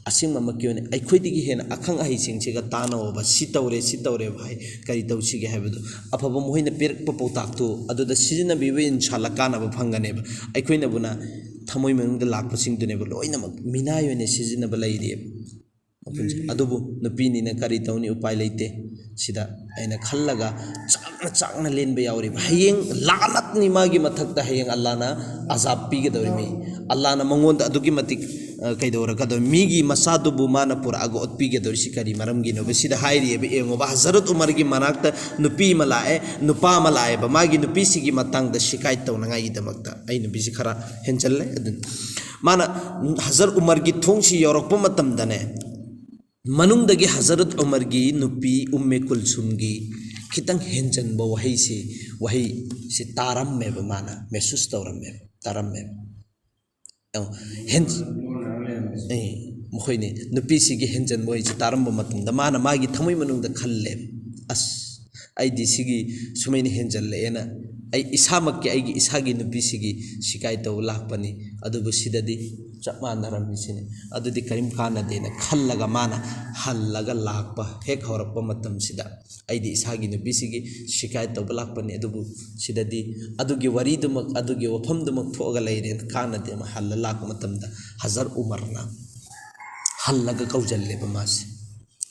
ꯑꯁꯦꯡꯕꯃꯛꯀꯤ ꯑꯣꯏꯅ ꯑꯩꯈꯣꯏꯗꯒꯤ ꯍꯦꯟꯅ ꯑꯈꯪ ꯑꯍꯩꯁꯤꯡꯁꯤꯒ ꯇꯥꯟꯅꯧꯕ, "ꯁꯤ ꯇꯧꯔꯦ, ꯁꯤ ꯇꯧꯔꯦ ꯚꯥꯏ, ꯀꯔꯤ ꯇꯧꯁꯤꯒꯦ?" ꯍꯥꯏꯕꯗꯣ꯫ ꯑꯐꯕ ꯃꯈꯣꯏꯅ ꯄꯤꯔꯛꯄ ꯄꯥꯎꯇꯥꯛꯇꯨ ꯑꯗꯨꯗ ꯁꯤꯖꯤꯟꯅꯕꯤꯕ, ꯏꯟꯁꯥꯜꯂꯥ, ꯀꯥꯟꯅꯕ ꯐꯪꯒꯅꯦꯕ꯫ ꯑꯩꯈꯣꯏꯅꯕꯨꯅ ꯊꯃꯣꯏ ꯃꯅꯨꯡꯗ ꯂꯥꯛꯄꯁꯤꯡꯗꯨꯅꯦꯕ ꯂꯣꯏꯅꯃꯛ ꯃꯤꯅꯥꯏ ꯑꯣꯏꯅ ꯁꯤꯖꯤꯟꯅꯕ ꯂꯩꯔꯤꯑꯕ꯫ ꯃꯄꯨꯟꯁꯤ-, ꯑꯗꯨꯕꯨ ꯅꯨꯄꯤꯅꯤꯅ ꯀꯔꯤ ꯇꯧꯅꯤ, ꯎꯄꯥꯏ ꯂꯩꯇꯦ꯫ ꯁꯤꯗ ꯑꯩꯅ ꯈꯜꯂꯒ ꯆꯥꯛꯅ ꯆꯥꯛꯅ ꯂꯦꯟꯕ ꯌꯥꯎꯔꯤꯕ꯫ ꯍꯌꯦꯡ ꯂꯥꯅꯠꯅꯤ ꯃꯥꯒꯤ ꯃꯊꯛꯇ, ꯍꯌꯦꯡ ꯑꯜꯂꯥꯅ ꯑꯖꯥꯕ ꯄꯤꯒꯗꯧꯔꯤꯃꯤ꯫ ꯑꯜꯂꯥꯅ ꯃꯉꯣꯟꯗ ꯑꯗꯨꯛꯀꯤ ꯃꯇꯤꯛ, ꯑ, ꯀꯩꯗꯧꯔꯛꯀꯗꯧꯔꯤ? ꯃꯤꯒꯤ ꯃꯆꯥꯗꯨꯕꯨ ꯃꯥꯅ ꯄꯨꯔꯛꯑꯒ ꯑꯣꯠꯄꯤꯒꯗꯧꯔꯤꯁꯤ ꯀꯔꯤ ꯃꯔꯝꯒꯤꯅꯣꯕ? ꯁꯤꯗ ꯍꯥꯏꯔꯤꯑꯕ, ꯌꯦꯡꯉꯣꯕ, ꯍꯖꯔꯠ ꯎꯃꯔꯒꯤ ꯃꯅꯥꯛꯇ ꯅꯨꯄꯤ ꯑꯃ ꯂꯥꯛꯑꯦ, ꯅꯨꯄꯥ ꯑꯃ ꯂꯥꯛꯑꯦꯕ, ꯃꯥꯒꯤ ꯅꯨꯄꯤꯁꯤꯒꯤ ꯃꯇꯥꯡꯗ ꯁꯤꯀꯥꯏ ꯇꯧꯅꯉꯥꯏꯒꯤꯗꯃꯛꯇ꯫ ꯑꯩ ꯅꯨꯄꯤꯁꯤ ꯈꯔ ꯍꯦꯟꯖꯜꯂꯦ꯫ ꯑꯗꯨꯅ ꯃꯥꯅ ꯍꯖꯔꯠ ꯎꯃꯔꯒꯤ ꯊꯣꯡꯁꯤ ꯌꯧꯔꯛꯄ ꯃꯇꯝꯗꯅꯦ, ꯃꯅꯨꯡꯗꯒꯤ ꯍꯖꯔꯠ ꯎꯃꯔꯒꯤ ꯅꯨꯄꯤ ꯎꯝꯃꯦ ꯀꯨꯜꯁꯨꯝꯒꯤ ꯈꯤꯇꯪ ꯍꯦꯟꯖꯟꯕ ꯋꯥꯍꯩꯁꯤ, ꯋꯥꯍꯩꯁꯤ ꯇꯥꯔꯝꯃꯦꯕ, ꯃꯥꯅ ꯃꯦꯁꯨꯁ ꯇꯧꯔꯝꯃꯦꯕ, ꯇꯥꯔꯝꯃꯦꯕ꯫ ꯑ, ꯍꯦꯟ-, ꯑꯦ, ꯃꯈꯣꯏꯅꯤ ꯅꯨꯄꯤꯁꯤꯒꯤ ꯍꯦꯟꯖꯟꯕ ꯋꯥꯍꯩꯁꯤ ꯇꯥꯔꯝꯕ ꯃꯇꯝꯗ ꯃꯥꯅ ꯃꯥꯒꯤ ꯊꯃꯣꯏ ꯃꯅꯨꯡꯗ ꯈꯜꯂꯦꯕ, "ꯑꯁ, ꯑꯩꯗꯤ ꯁꯤꯒꯤ ꯁꯨꯃꯥꯏꯅ ꯍꯦꯟꯖꯜꯂꯛꯑꯦꯅ, ꯑꯩ ꯏꯁꯥꯃꯛꯀꯤ, ꯑꯩꯒꯤ ꯏꯁꯥꯒꯤ ꯅꯨꯄꯤꯁꯤꯒꯤ ꯁꯤꯀꯥꯏ ꯇꯧꯕ ꯂꯥꯛꯄꯅꯤ, ꯑꯗꯨꯕꯨ ꯁꯤꯗꯗꯤ ꯆꯞ ꯃꯥꯟꯅꯔꯝꯃꯤꯁꯤꯅꯤ, ꯑꯗꯨꯗꯤ ꯀꯔꯤꯝ ꯀꯥꯟꯅꯗꯦꯅ" ꯈꯜꯂꯒ ꯃꯥꯅ ꯍꯜꯂꯒ ꯂꯥꯛꯄ ꯍꯦꯛ ꯍꯧꯔꯛꯄ ꯃꯇꯝꯁꯤꯗ, "ꯑꯩꯗꯤ ꯏꯁꯥꯒꯤ ꯅꯨꯄꯤꯁꯤꯒꯤ ꯁꯤꯀꯥꯏ ꯇꯧꯕ ꯂꯥꯛꯄꯅꯤ, ꯑꯗꯨꯕꯨ ꯁꯤꯗꯗꯤ ꯑꯗꯨꯒꯤ ꯋꯥꯔꯤꯗꯨꯃꯛ, ꯑꯗꯨꯒꯤ ꯋꯥꯐꯝꯗꯨꯃꯛ ꯊꯣꯛꯑꯒ ꯂꯩꯔꯦꯅ ꯀꯥꯟꯅꯗꯦ" ꯑꯃ ꯍꯜꯂ ꯂꯥꯛꯄ ꯃꯇꯝꯗ ꯍꯖꯔ ꯎꯃꯔꯅ ꯍꯜꯂꯒ ꯀꯧꯖꯜꯂꯦꯕ ꯃꯥꯁꯦ꯫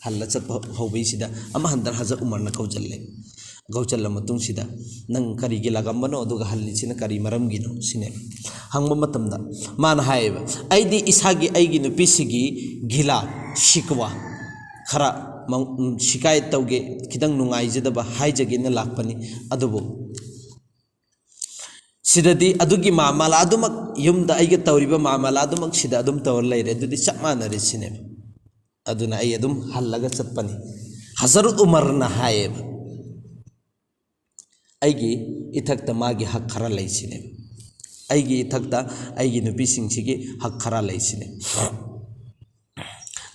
ꯍꯜꯂ ꯆꯠꯄ ꯍꯧꯕꯩꯁꯤꯗ ꯑꯃ ꯍꯟꯗꯅ ꯍꯖꯔꯠ ꯎꯃꯔꯅ ꯀꯧꯖꯜꯂꯦ꯫ ꯀꯧꯖꯜꯂ ꯃꯇꯨꯡꯁꯤꯗ, "ꯅꯪ ꯀꯔꯤꯒꯤ ꯂꯥꯛꯑꯝꯕꯅꯣ? ꯑꯗꯨꯒ ꯍꯜꯂꯤꯁꯤꯅ ꯀꯔꯤ ꯃꯔꯝꯒꯤꯅꯣ?" ꯁꯤꯅꯦꯕ꯫ ꯍꯪꯕ ꯃꯇꯝꯗ ꯃꯥꯅ ꯍꯥꯏꯌꯦꯕ, "ꯑꯩꯗꯤ ꯏꯁꯥꯒꯤ, ꯑꯩꯒꯤ ꯅꯨꯄꯤꯁꯤꯒꯤ ꯒꯤꯂꯥ, ꯁꯤꯀꯋꯥ ꯈꯔ ꯃ-, ꯎꯝ, ꯁꯤꯀꯥꯌꯠ ꯇꯧꯒꯦ, ꯈꯤꯇꯪ ꯅꯨꯡꯉꯥꯏꯖꯗꯕ ꯍꯥꯏꯖꯒꯦꯅ ꯂꯥꯛꯄꯅꯤ꯫ ꯑꯗꯨꯕꯨ ꯁꯤꯗꯗꯤ ꯑꯗꯨꯒꯤ ꯃꯥꯃꯂꯥ ꯑꯗꯨꯃꯛ, ꯌꯨꯝꯗ ꯑꯩꯒ ꯇꯧꯔꯤꯕ ꯃꯥꯃꯂꯥ ꯑꯗꯨꯃꯛ ꯁꯤꯗ ꯑꯗꯨꯝ ꯇꯧꯔ ꯂꯩꯔꯦ, ꯑꯗꯨꯗꯤ ꯆꯞ ꯃꯥꯟꯅꯔꯦ" ꯁꯤꯅꯦꯕ꯫ ꯑꯗꯨꯅ ꯑꯩ ꯑꯗꯨꯝ ꯍꯜꯂꯒ ꯆꯠꯄꯅꯤ꯫ ꯍꯖꯔꯠ ꯎꯃꯔꯅ ꯍꯥꯏꯌꯦꯕ, "ꯑꯩꯒꯤ ꯏꯊꯛꯇ ꯃꯥꯒꯤ ꯍꯛ ꯈꯔ ꯂꯩꯁꯤꯅꯦ, ꯑꯩꯒꯤ ꯏꯊꯛꯇ ꯑꯩꯒꯤ ꯅꯨꯄꯤꯁꯤꯡꯁꯤꯒꯤ ꯍꯛ ꯈꯔ ꯂꯩꯁꯤꯅꯦ꯫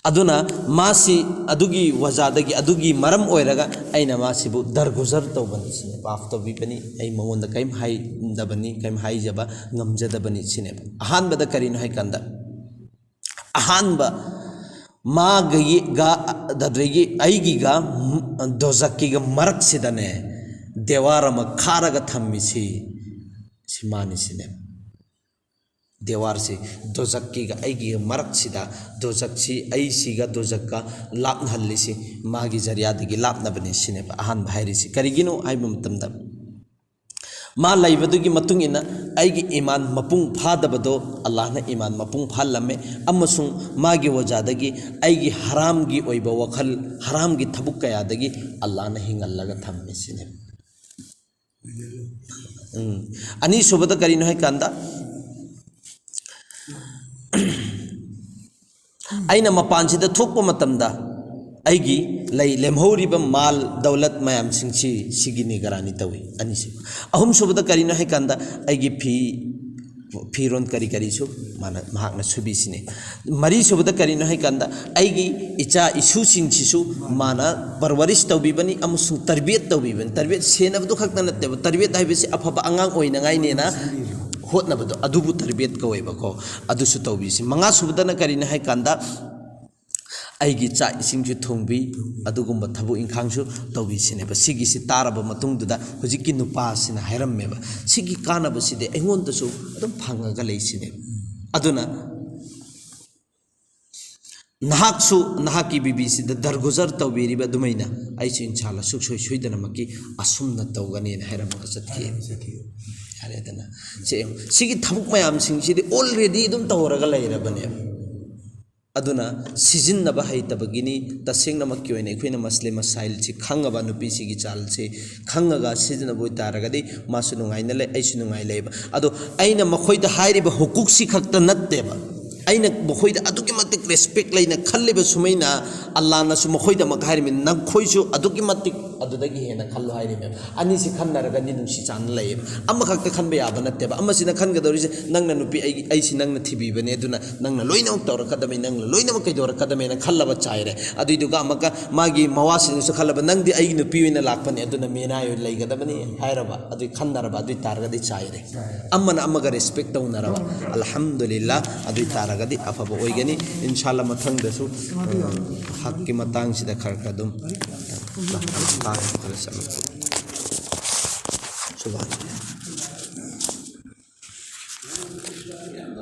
ꯑꯗꯨꯅ ꯃꯥꯁꯤ ꯑꯗꯨꯒꯤ ꯋꯖꯥꯗꯒꯤ, ꯑꯗꯨꯒꯤ ꯃꯔꯝ ꯑꯣꯏꯔꯒ ꯑꯩꯅ ꯃꯥꯁꯤꯕꯨ ꯗꯔꯒꯨꯖꯔ ꯇꯧꯕꯅꯤ" ꯁꯤꯅꯦ, ꯃꯥꯐ ꯇꯧꯕꯤꯕꯅꯤ, ꯑꯩ ꯃꯉꯣꯟꯗ ꯀꯔꯤꯝ ꯍꯥꯏꯗꯕꯅꯤ, ꯀꯔꯤꯝ ꯍꯥꯏꯖꯕ ꯉꯝꯖꯗꯕꯅꯤ ꯁꯤꯅꯦꯕ꯫ ꯑꯍꯥꯟꯕꯗ ꯀꯔꯤꯅꯣ ꯍꯥꯏꯀꯥꯟꯗ, ꯑꯍꯥꯟꯕ ꯃꯥꯒꯤꯒ, ꯑꯗꯨꯗꯒꯤ ꯑꯩꯒꯤꯒ ꯗꯣꯖꯛꯀꯤꯒ ꯃꯔꯛꯁꯤꯗꯅꯦ ꯗꯦꯋꯥꯔ ꯑꯃ ꯈꯥꯔꯒ ꯊꯝꯃꯤꯁꯤ, ꯁꯤ ꯃꯥꯅꯤ ꯁꯤꯅꯦ꯫ ꯗꯦꯋꯥꯔꯁꯤ, ꯗꯣꯖꯛꯀꯤꯒ ꯑꯩꯒꯤ ꯃꯔꯛꯁꯤꯗ, ꯗꯣꯖꯛꯁꯤ, ꯑꯩꯁꯤꯒ ꯗꯣꯖꯛꯀ ꯂꯥꯞꯅꯍꯜꯂꯤꯁꯤ ꯃꯥꯒꯤ ꯖꯔꯤꯌꯥꯗꯒꯤ ꯂꯥꯞꯅꯕꯅꯤ ꯁꯤꯅꯦꯕ ꯑꯍꯥꯟꯕ ꯍꯥꯏꯔꯤꯁꯤ꯫ ꯀꯔꯤꯒꯤꯅꯣ ꯍꯥꯏꯕ ꯃꯇꯝꯗ, ꯃꯥ ꯂꯩꯕꯗꯨꯒꯤ ꯃꯇꯨꯡ ꯏꯟꯅ ꯑꯩꯒꯤ ꯏꯃꯥꯟ ꯃꯄꯨꯡ ꯐꯥꯗꯕꯗꯣ ꯑꯜꯂꯥꯍꯅ ꯏꯃꯥꯟ ꯃꯄꯨꯡ ꯐꯥꯍꯜꯂꯝꯃꯦ, ꯑꯃꯁꯨꯡ ꯃꯥꯒꯤ ꯋꯖꯥꯗꯒꯤ ꯑꯩꯒꯤ ꯍꯔꯥꯝꯒꯤ ꯑꯣꯏꯕ ꯋꯥꯈꯜ, ꯍꯔꯥꯝꯒꯤ ꯊꯕꯛ ꯀꯌꯥꯗꯒꯤ ꯑꯜꯂꯥꯍꯅ ꯍꯤꯡꯍꯜꯂꯒ ꯊꯝꯃꯦ ꯁꯤꯅꯦꯕ꯫ ꯎꯝ꯫ ꯑꯅꯤꯁꯨꯕꯗ ꯀꯔꯤꯅꯣ ꯍꯥꯏꯀꯥꯟꯗ, ꯑꯩꯅ ꯃꯄꯥꯟꯁꯤꯗ ꯊꯣꯛꯄ ꯃꯇꯝꯗ ꯑꯩꯒꯤ ꯂꯩ ꯂꯦꯝꯍꯧꯔꯤꯕ ꯃꯥꯜ ꯗꯧꯂꯠ ꯃꯌꯥꯝꯁꯤꯡꯁꯤ, ꯁꯤꯒꯤ ꯅꯤꯒꯔꯥꯅꯤ ꯇꯧꯏ꯫ ꯑꯅꯤꯁꯨꯕ꯫ ꯑꯍꯨꯝꯁꯨꯕꯗ ꯀꯔꯤꯅꯣ ꯍꯥꯏꯀꯥꯟꯗ, ꯑꯩꯒꯤ ꯐꯤ, ꯐꯤꯔꯣꯟ ꯀꯔꯤ ꯀꯔꯤꯁꯨ ꯃꯥꯅ, ꯃꯍꯥꯛꯅ ꯁꯨꯕꯤꯁꯤꯅꯤ꯫ ꯃꯔꯤꯁꯨꯕꯗ ꯀꯔꯤꯅꯣ ꯍꯥꯏꯀꯥꯟꯗ, ꯑꯩꯒꯤ ꯏꯆꯥ ꯏꯁꯨꯁꯤꯡꯁꯤꯁꯨ ꯃꯥꯅ ꯄꯔꯋꯥꯔꯤꯁ ꯇꯧꯕꯤꯕꯅꯤ ꯑꯃꯁꯨꯡ ꯇꯔꯕꯤꯌꯠ ꯇꯧꯕꯤꯕꯅꯤ꯫ ꯇꯔꯕꯤꯌꯠ ꯁꯦꯟꯅꯕꯗꯨ ꯈꯛꯇ ꯅꯠꯇꯦꯕ, ꯇꯔꯕꯤꯌꯠ ꯍꯥꯏꯕꯁꯤ ꯑꯐꯕ ꯑꯉꯥꯡ ꯑꯣꯏꯅꯉꯥꯏꯅꯦꯅ ꯍꯣꯠꯅꯕꯗꯣ, ꯑꯗꯨꯕꯨ ꯇꯔꯕꯤꯌꯠ ꯀꯧꯋꯦꯕꯀꯣ꯫ ꯑꯗꯨꯁꯨ ꯇꯧꯕꯤꯁꯤ꯫ ꯃꯉꯥꯁꯨꯕꯗꯅ ꯀꯔꯤꯅꯣ ꯍꯥꯏꯀꯥꯟꯗ, ꯑꯩꯒꯤ ꯆꯥꯛ ꯏꯁꯤꯡꯁꯨ ꯊꯣꯡꯕꯤ, ꯑꯗꯨꯒꯨꯝꯕ ꯊꯕꯛ ꯏꯪꯈꯥꯡꯁꯨ ꯇꯧꯕꯤꯁꯤꯅꯦꯕ꯫ ꯁꯤꯒꯤꯁꯤ ꯇꯥꯔꯕ ꯃꯇꯨꯡꯗꯨꯗ ꯍꯧꯖꯤꯛꯀꯤ ꯅꯨꯄꯥꯁꯤꯅ ꯍꯥꯏꯔꯝꯃꯦꯕ, "ꯁꯤꯒꯤ ꯀꯥꯟꯅꯕꯁꯤꯗꯤ ꯑꯩꯉꯣꯟꯗꯁꯨ ꯑꯗꯨꯝ ꯐꯪꯉꯒ ꯂꯩꯁꯤꯅꯦꯕ꯫ ꯑꯗꯨꯅ ꯅꯍꯥꯛꯁꯨ ꯅꯍꯥꯛꯀꯤ ꯕꯤꯕꯤꯁꯤꯗ ꯗꯔꯒꯨꯖꯔ ꯇꯧꯕꯤꯔꯤꯕ ꯑꯗꯨꯃꯥꯏꯅ ꯑꯩꯁꯨ ꯏꯟꯁꯥꯜꯂꯥ ꯁꯨꯡꯁꯣꯏ ꯁꯣꯏꯗꯅꯃꯛꯀꯤ ꯑꯁꯨꯝꯅ ꯇꯧꯒꯅꯤꯅ" ꯍꯥꯏꯔꯝꯃꯒ ꯆꯠꯈꯤ꯫ ꯌꯥꯔꯦꯗꯅ꯫ ꯁꯤ ꯌꯦꯡꯉꯨ꯫ ꯁꯤꯒꯤ ꯊꯕꯛ ꯃꯌꯥꯝꯁꯤꯡꯁꯤꯗꯤ already ꯑꯗꯨꯝ ꯇꯧꯔꯒ ꯂꯩꯔꯕꯅꯦꯕ꯫ ꯑꯗꯨꯅ ꯁꯤꯖꯤꯟꯅꯕ ꯍꯩꯇꯕꯒꯤꯅꯤ꯫ ꯇꯁꯦꯡꯅꯃꯛꯀꯤ ꯑꯣꯏꯅ ꯑꯩꯈꯣꯏꯅ ꯃꯁꯂꯦ ꯃꯁꯥꯏꯜꯁꯤ ꯈꯪꯉꯕ, ꯅꯨꯄꯤꯁꯤꯒꯤ ꯆꯥꯜꯁꯤ ꯈꯪꯉꯒ ꯁꯤꯖꯤꯟꯅꯕ ꯑꯣꯏꯇꯥꯔꯒꯗꯤ ꯃꯥꯁꯨ ꯅꯨꯡꯉꯥꯏꯅ ꯂꯩ, ꯑꯩꯁꯨ ꯅꯨꯡꯉꯥꯏ ꯂꯩꯕ꯫ ꯑꯗꯣ ꯑꯩꯅ ꯃꯈꯣꯏꯗ ꯍꯥꯏꯔꯤꯕ ꯍꯨꯀꯨꯛꯁꯤ ꯈꯛꯇ ꯅꯠꯇꯦꯕ, ꯑꯩꯅ ꯃꯈꯣꯏꯗ ꯑꯗꯨꯛꯀꯤ ꯃꯇꯤꯛ ꯔꯦꯁꯄꯦꯛ ꯂꯩꯅ ꯈꯜꯂꯤꯕ ꯁꯨꯃꯩꯅ, ꯑꯜꯂꯥꯅꯁꯨ ꯃꯈꯣꯏꯗꯃꯛ ꯍꯥꯏꯔꯤꯕꯅꯤ, "ꯅꯈꯣꯏꯁꯨ ꯑꯗꯨꯛꯀꯤ ꯃꯇꯤꯛ ꯑꯗꯨꯗꯒꯤ ꯍꯦꯟꯅ ꯈꯜꯂꯣ" ꯍꯥꯏꯔꯤꯕꯅꯦꯕ꯫ ꯑꯅꯤꯁꯤ ꯈꯟꯅꯔꯒꯗꯤ ꯅꯨꯡꯁꯤ ꯆꯥꯟꯅ ꯂꯩꯌꯦꯕ꯫ ꯑꯃꯈꯛꯇ ꯈꯟꯒꯗꯧꯔꯤꯁꯦ, ꯅꯪꯅ ꯅꯨꯄꯤ, "ꯑꯩꯒꯤ, ꯑꯩꯁꯤ ꯅꯪꯅ ꯅꯨꯄꯤ, ꯑꯩꯁꯤ ꯅꯪꯅ ꯊꯤꯕꯤꯕꯅꯦ, ꯑꯗꯨꯅ ꯅꯪꯅ ꯂꯣꯏꯅꯃꯛ ꯇꯧꯔꯛꯀꯗꯕꯅꯤ, ꯅꯪꯅ ꯂꯣꯏꯅꯃꯛ ꯀꯩꯗꯧꯔꯛꯀꯗꯕꯅꯤ, ꯅꯪꯅ ꯈꯜꯂꯕ ꯆꯥꯏꯔꯦ꯫ ꯑꯗꯨꯏꯗꯨꯒ ꯑꯃꯒ ꯃꯥꯒꯤ ꯃꯋꯥꯁꯤꯡꯗꯨꯁꯨ ꯈꯜꯂꯕ ꯅꯪꯗꯤ ꯑꯩꯒꯤ, ꯑꯩꯁꯤ ꯅꯪꯅ ꯊꯤꯕꯤꯕꯅꯦ, ꯑꯗꯨꯅ ꯅꯪꯅ ꯂꯣꯏꯅꯃꯛ ꯀꯩꯗꯧꯔꯛꯀꯗꯕꯅꯤ, ꯅꯪꯅ ꯈꯜꯂꯕ ꯆꯥꯏꯔꯦ꯫ ꯑꯃꯅ ꯑꯃꯒ ꯔꯦꯁꯄꯦꯛ ꯇꯧꯅꯔꯕ, ꯑꯃꯁꯤꯅ ꯈꯟꯒꯗꯧꯔꯤꯁꯦ, ꯅꯪꯅ ꯅꯨꯄꯤ, ꯑꯩꯒꯤ, ꯑꯩꯁꯤ ꯅꯪꯅ ꯊꯤꯕꯤꯕꯅꯦ, ꯑꯗꯨꯅ ꯅꯪꯅ ꯂꯣꯏꯅꯃꯛ ꯇꯧꯔꯛꯀꯗꯕꯅꯤ, ꯅꯪꯅ ꯂꯣꯏꯅꯃꯛ ꯀꯩꯗꯧꯔꯛꯀꯗꯕꯅꯤꯅ ꯈꯜꯂꯕ ꯆꯥꯏꯔꯦ꯫ ꯑꯗꯨꯏꯗꯨꯒ ꯑꯃꯒ ꯃꯥꯒꯤ ꯃꯋꯥꯁꯤꯡꯗꯨꯁꯨ ꯈꯜꯂꯕ, "ꯅꯪꯗꯤ ꯑꯩꯒꯤ ꯅꯨꯄꯤ ꯑꯣꯏꯅ ꯂꯥꯛꯄꯅꯦ, ꯑꯗꯨꯅ ꯃꯦꯅꯥꯏ ꯑꯣꯏꯅ ꯂꯩꯒꯗꯕꯅꯤ" ꯍꯥꯏꯔꯕ, ꯑꯗꯨꯏ ꯈꯟꯅꯔꯕ, ꯑꯗꯨꯏ ꯇꯥꯔꯒꯗꯤ ꯆꯥꯏꯔꯦ꯫ ꯑꯃꯅ ꯑꯃꯒ ꯔꯦꯁꯄꯦꯛ ꯇꯧꯅꯔꯕ, ꯑꯜꯍꯝꯗꯨꯂꯤꯜꯂꯥ, ꯑꯗꯨꯏ ꯇꯥꯔꯒꯗꯤ ꯑꯐꯕ ꯑꯣꯏꯒꯅꯤ꯫ ꯏꯟꯁꯥꯜꯂꯥ ꯃꯊꯪꯗꯁꯨ, ꯑ, ꯍꯛꯀꯤ ꯃꯇꯥꯡꯁꯤꯗ ꯈꯔ ꯈꯔ ꯑꯗꯨꯝ ꯁꯨꯕꯥꯟ꯫ ꯌꯥꯝꯅ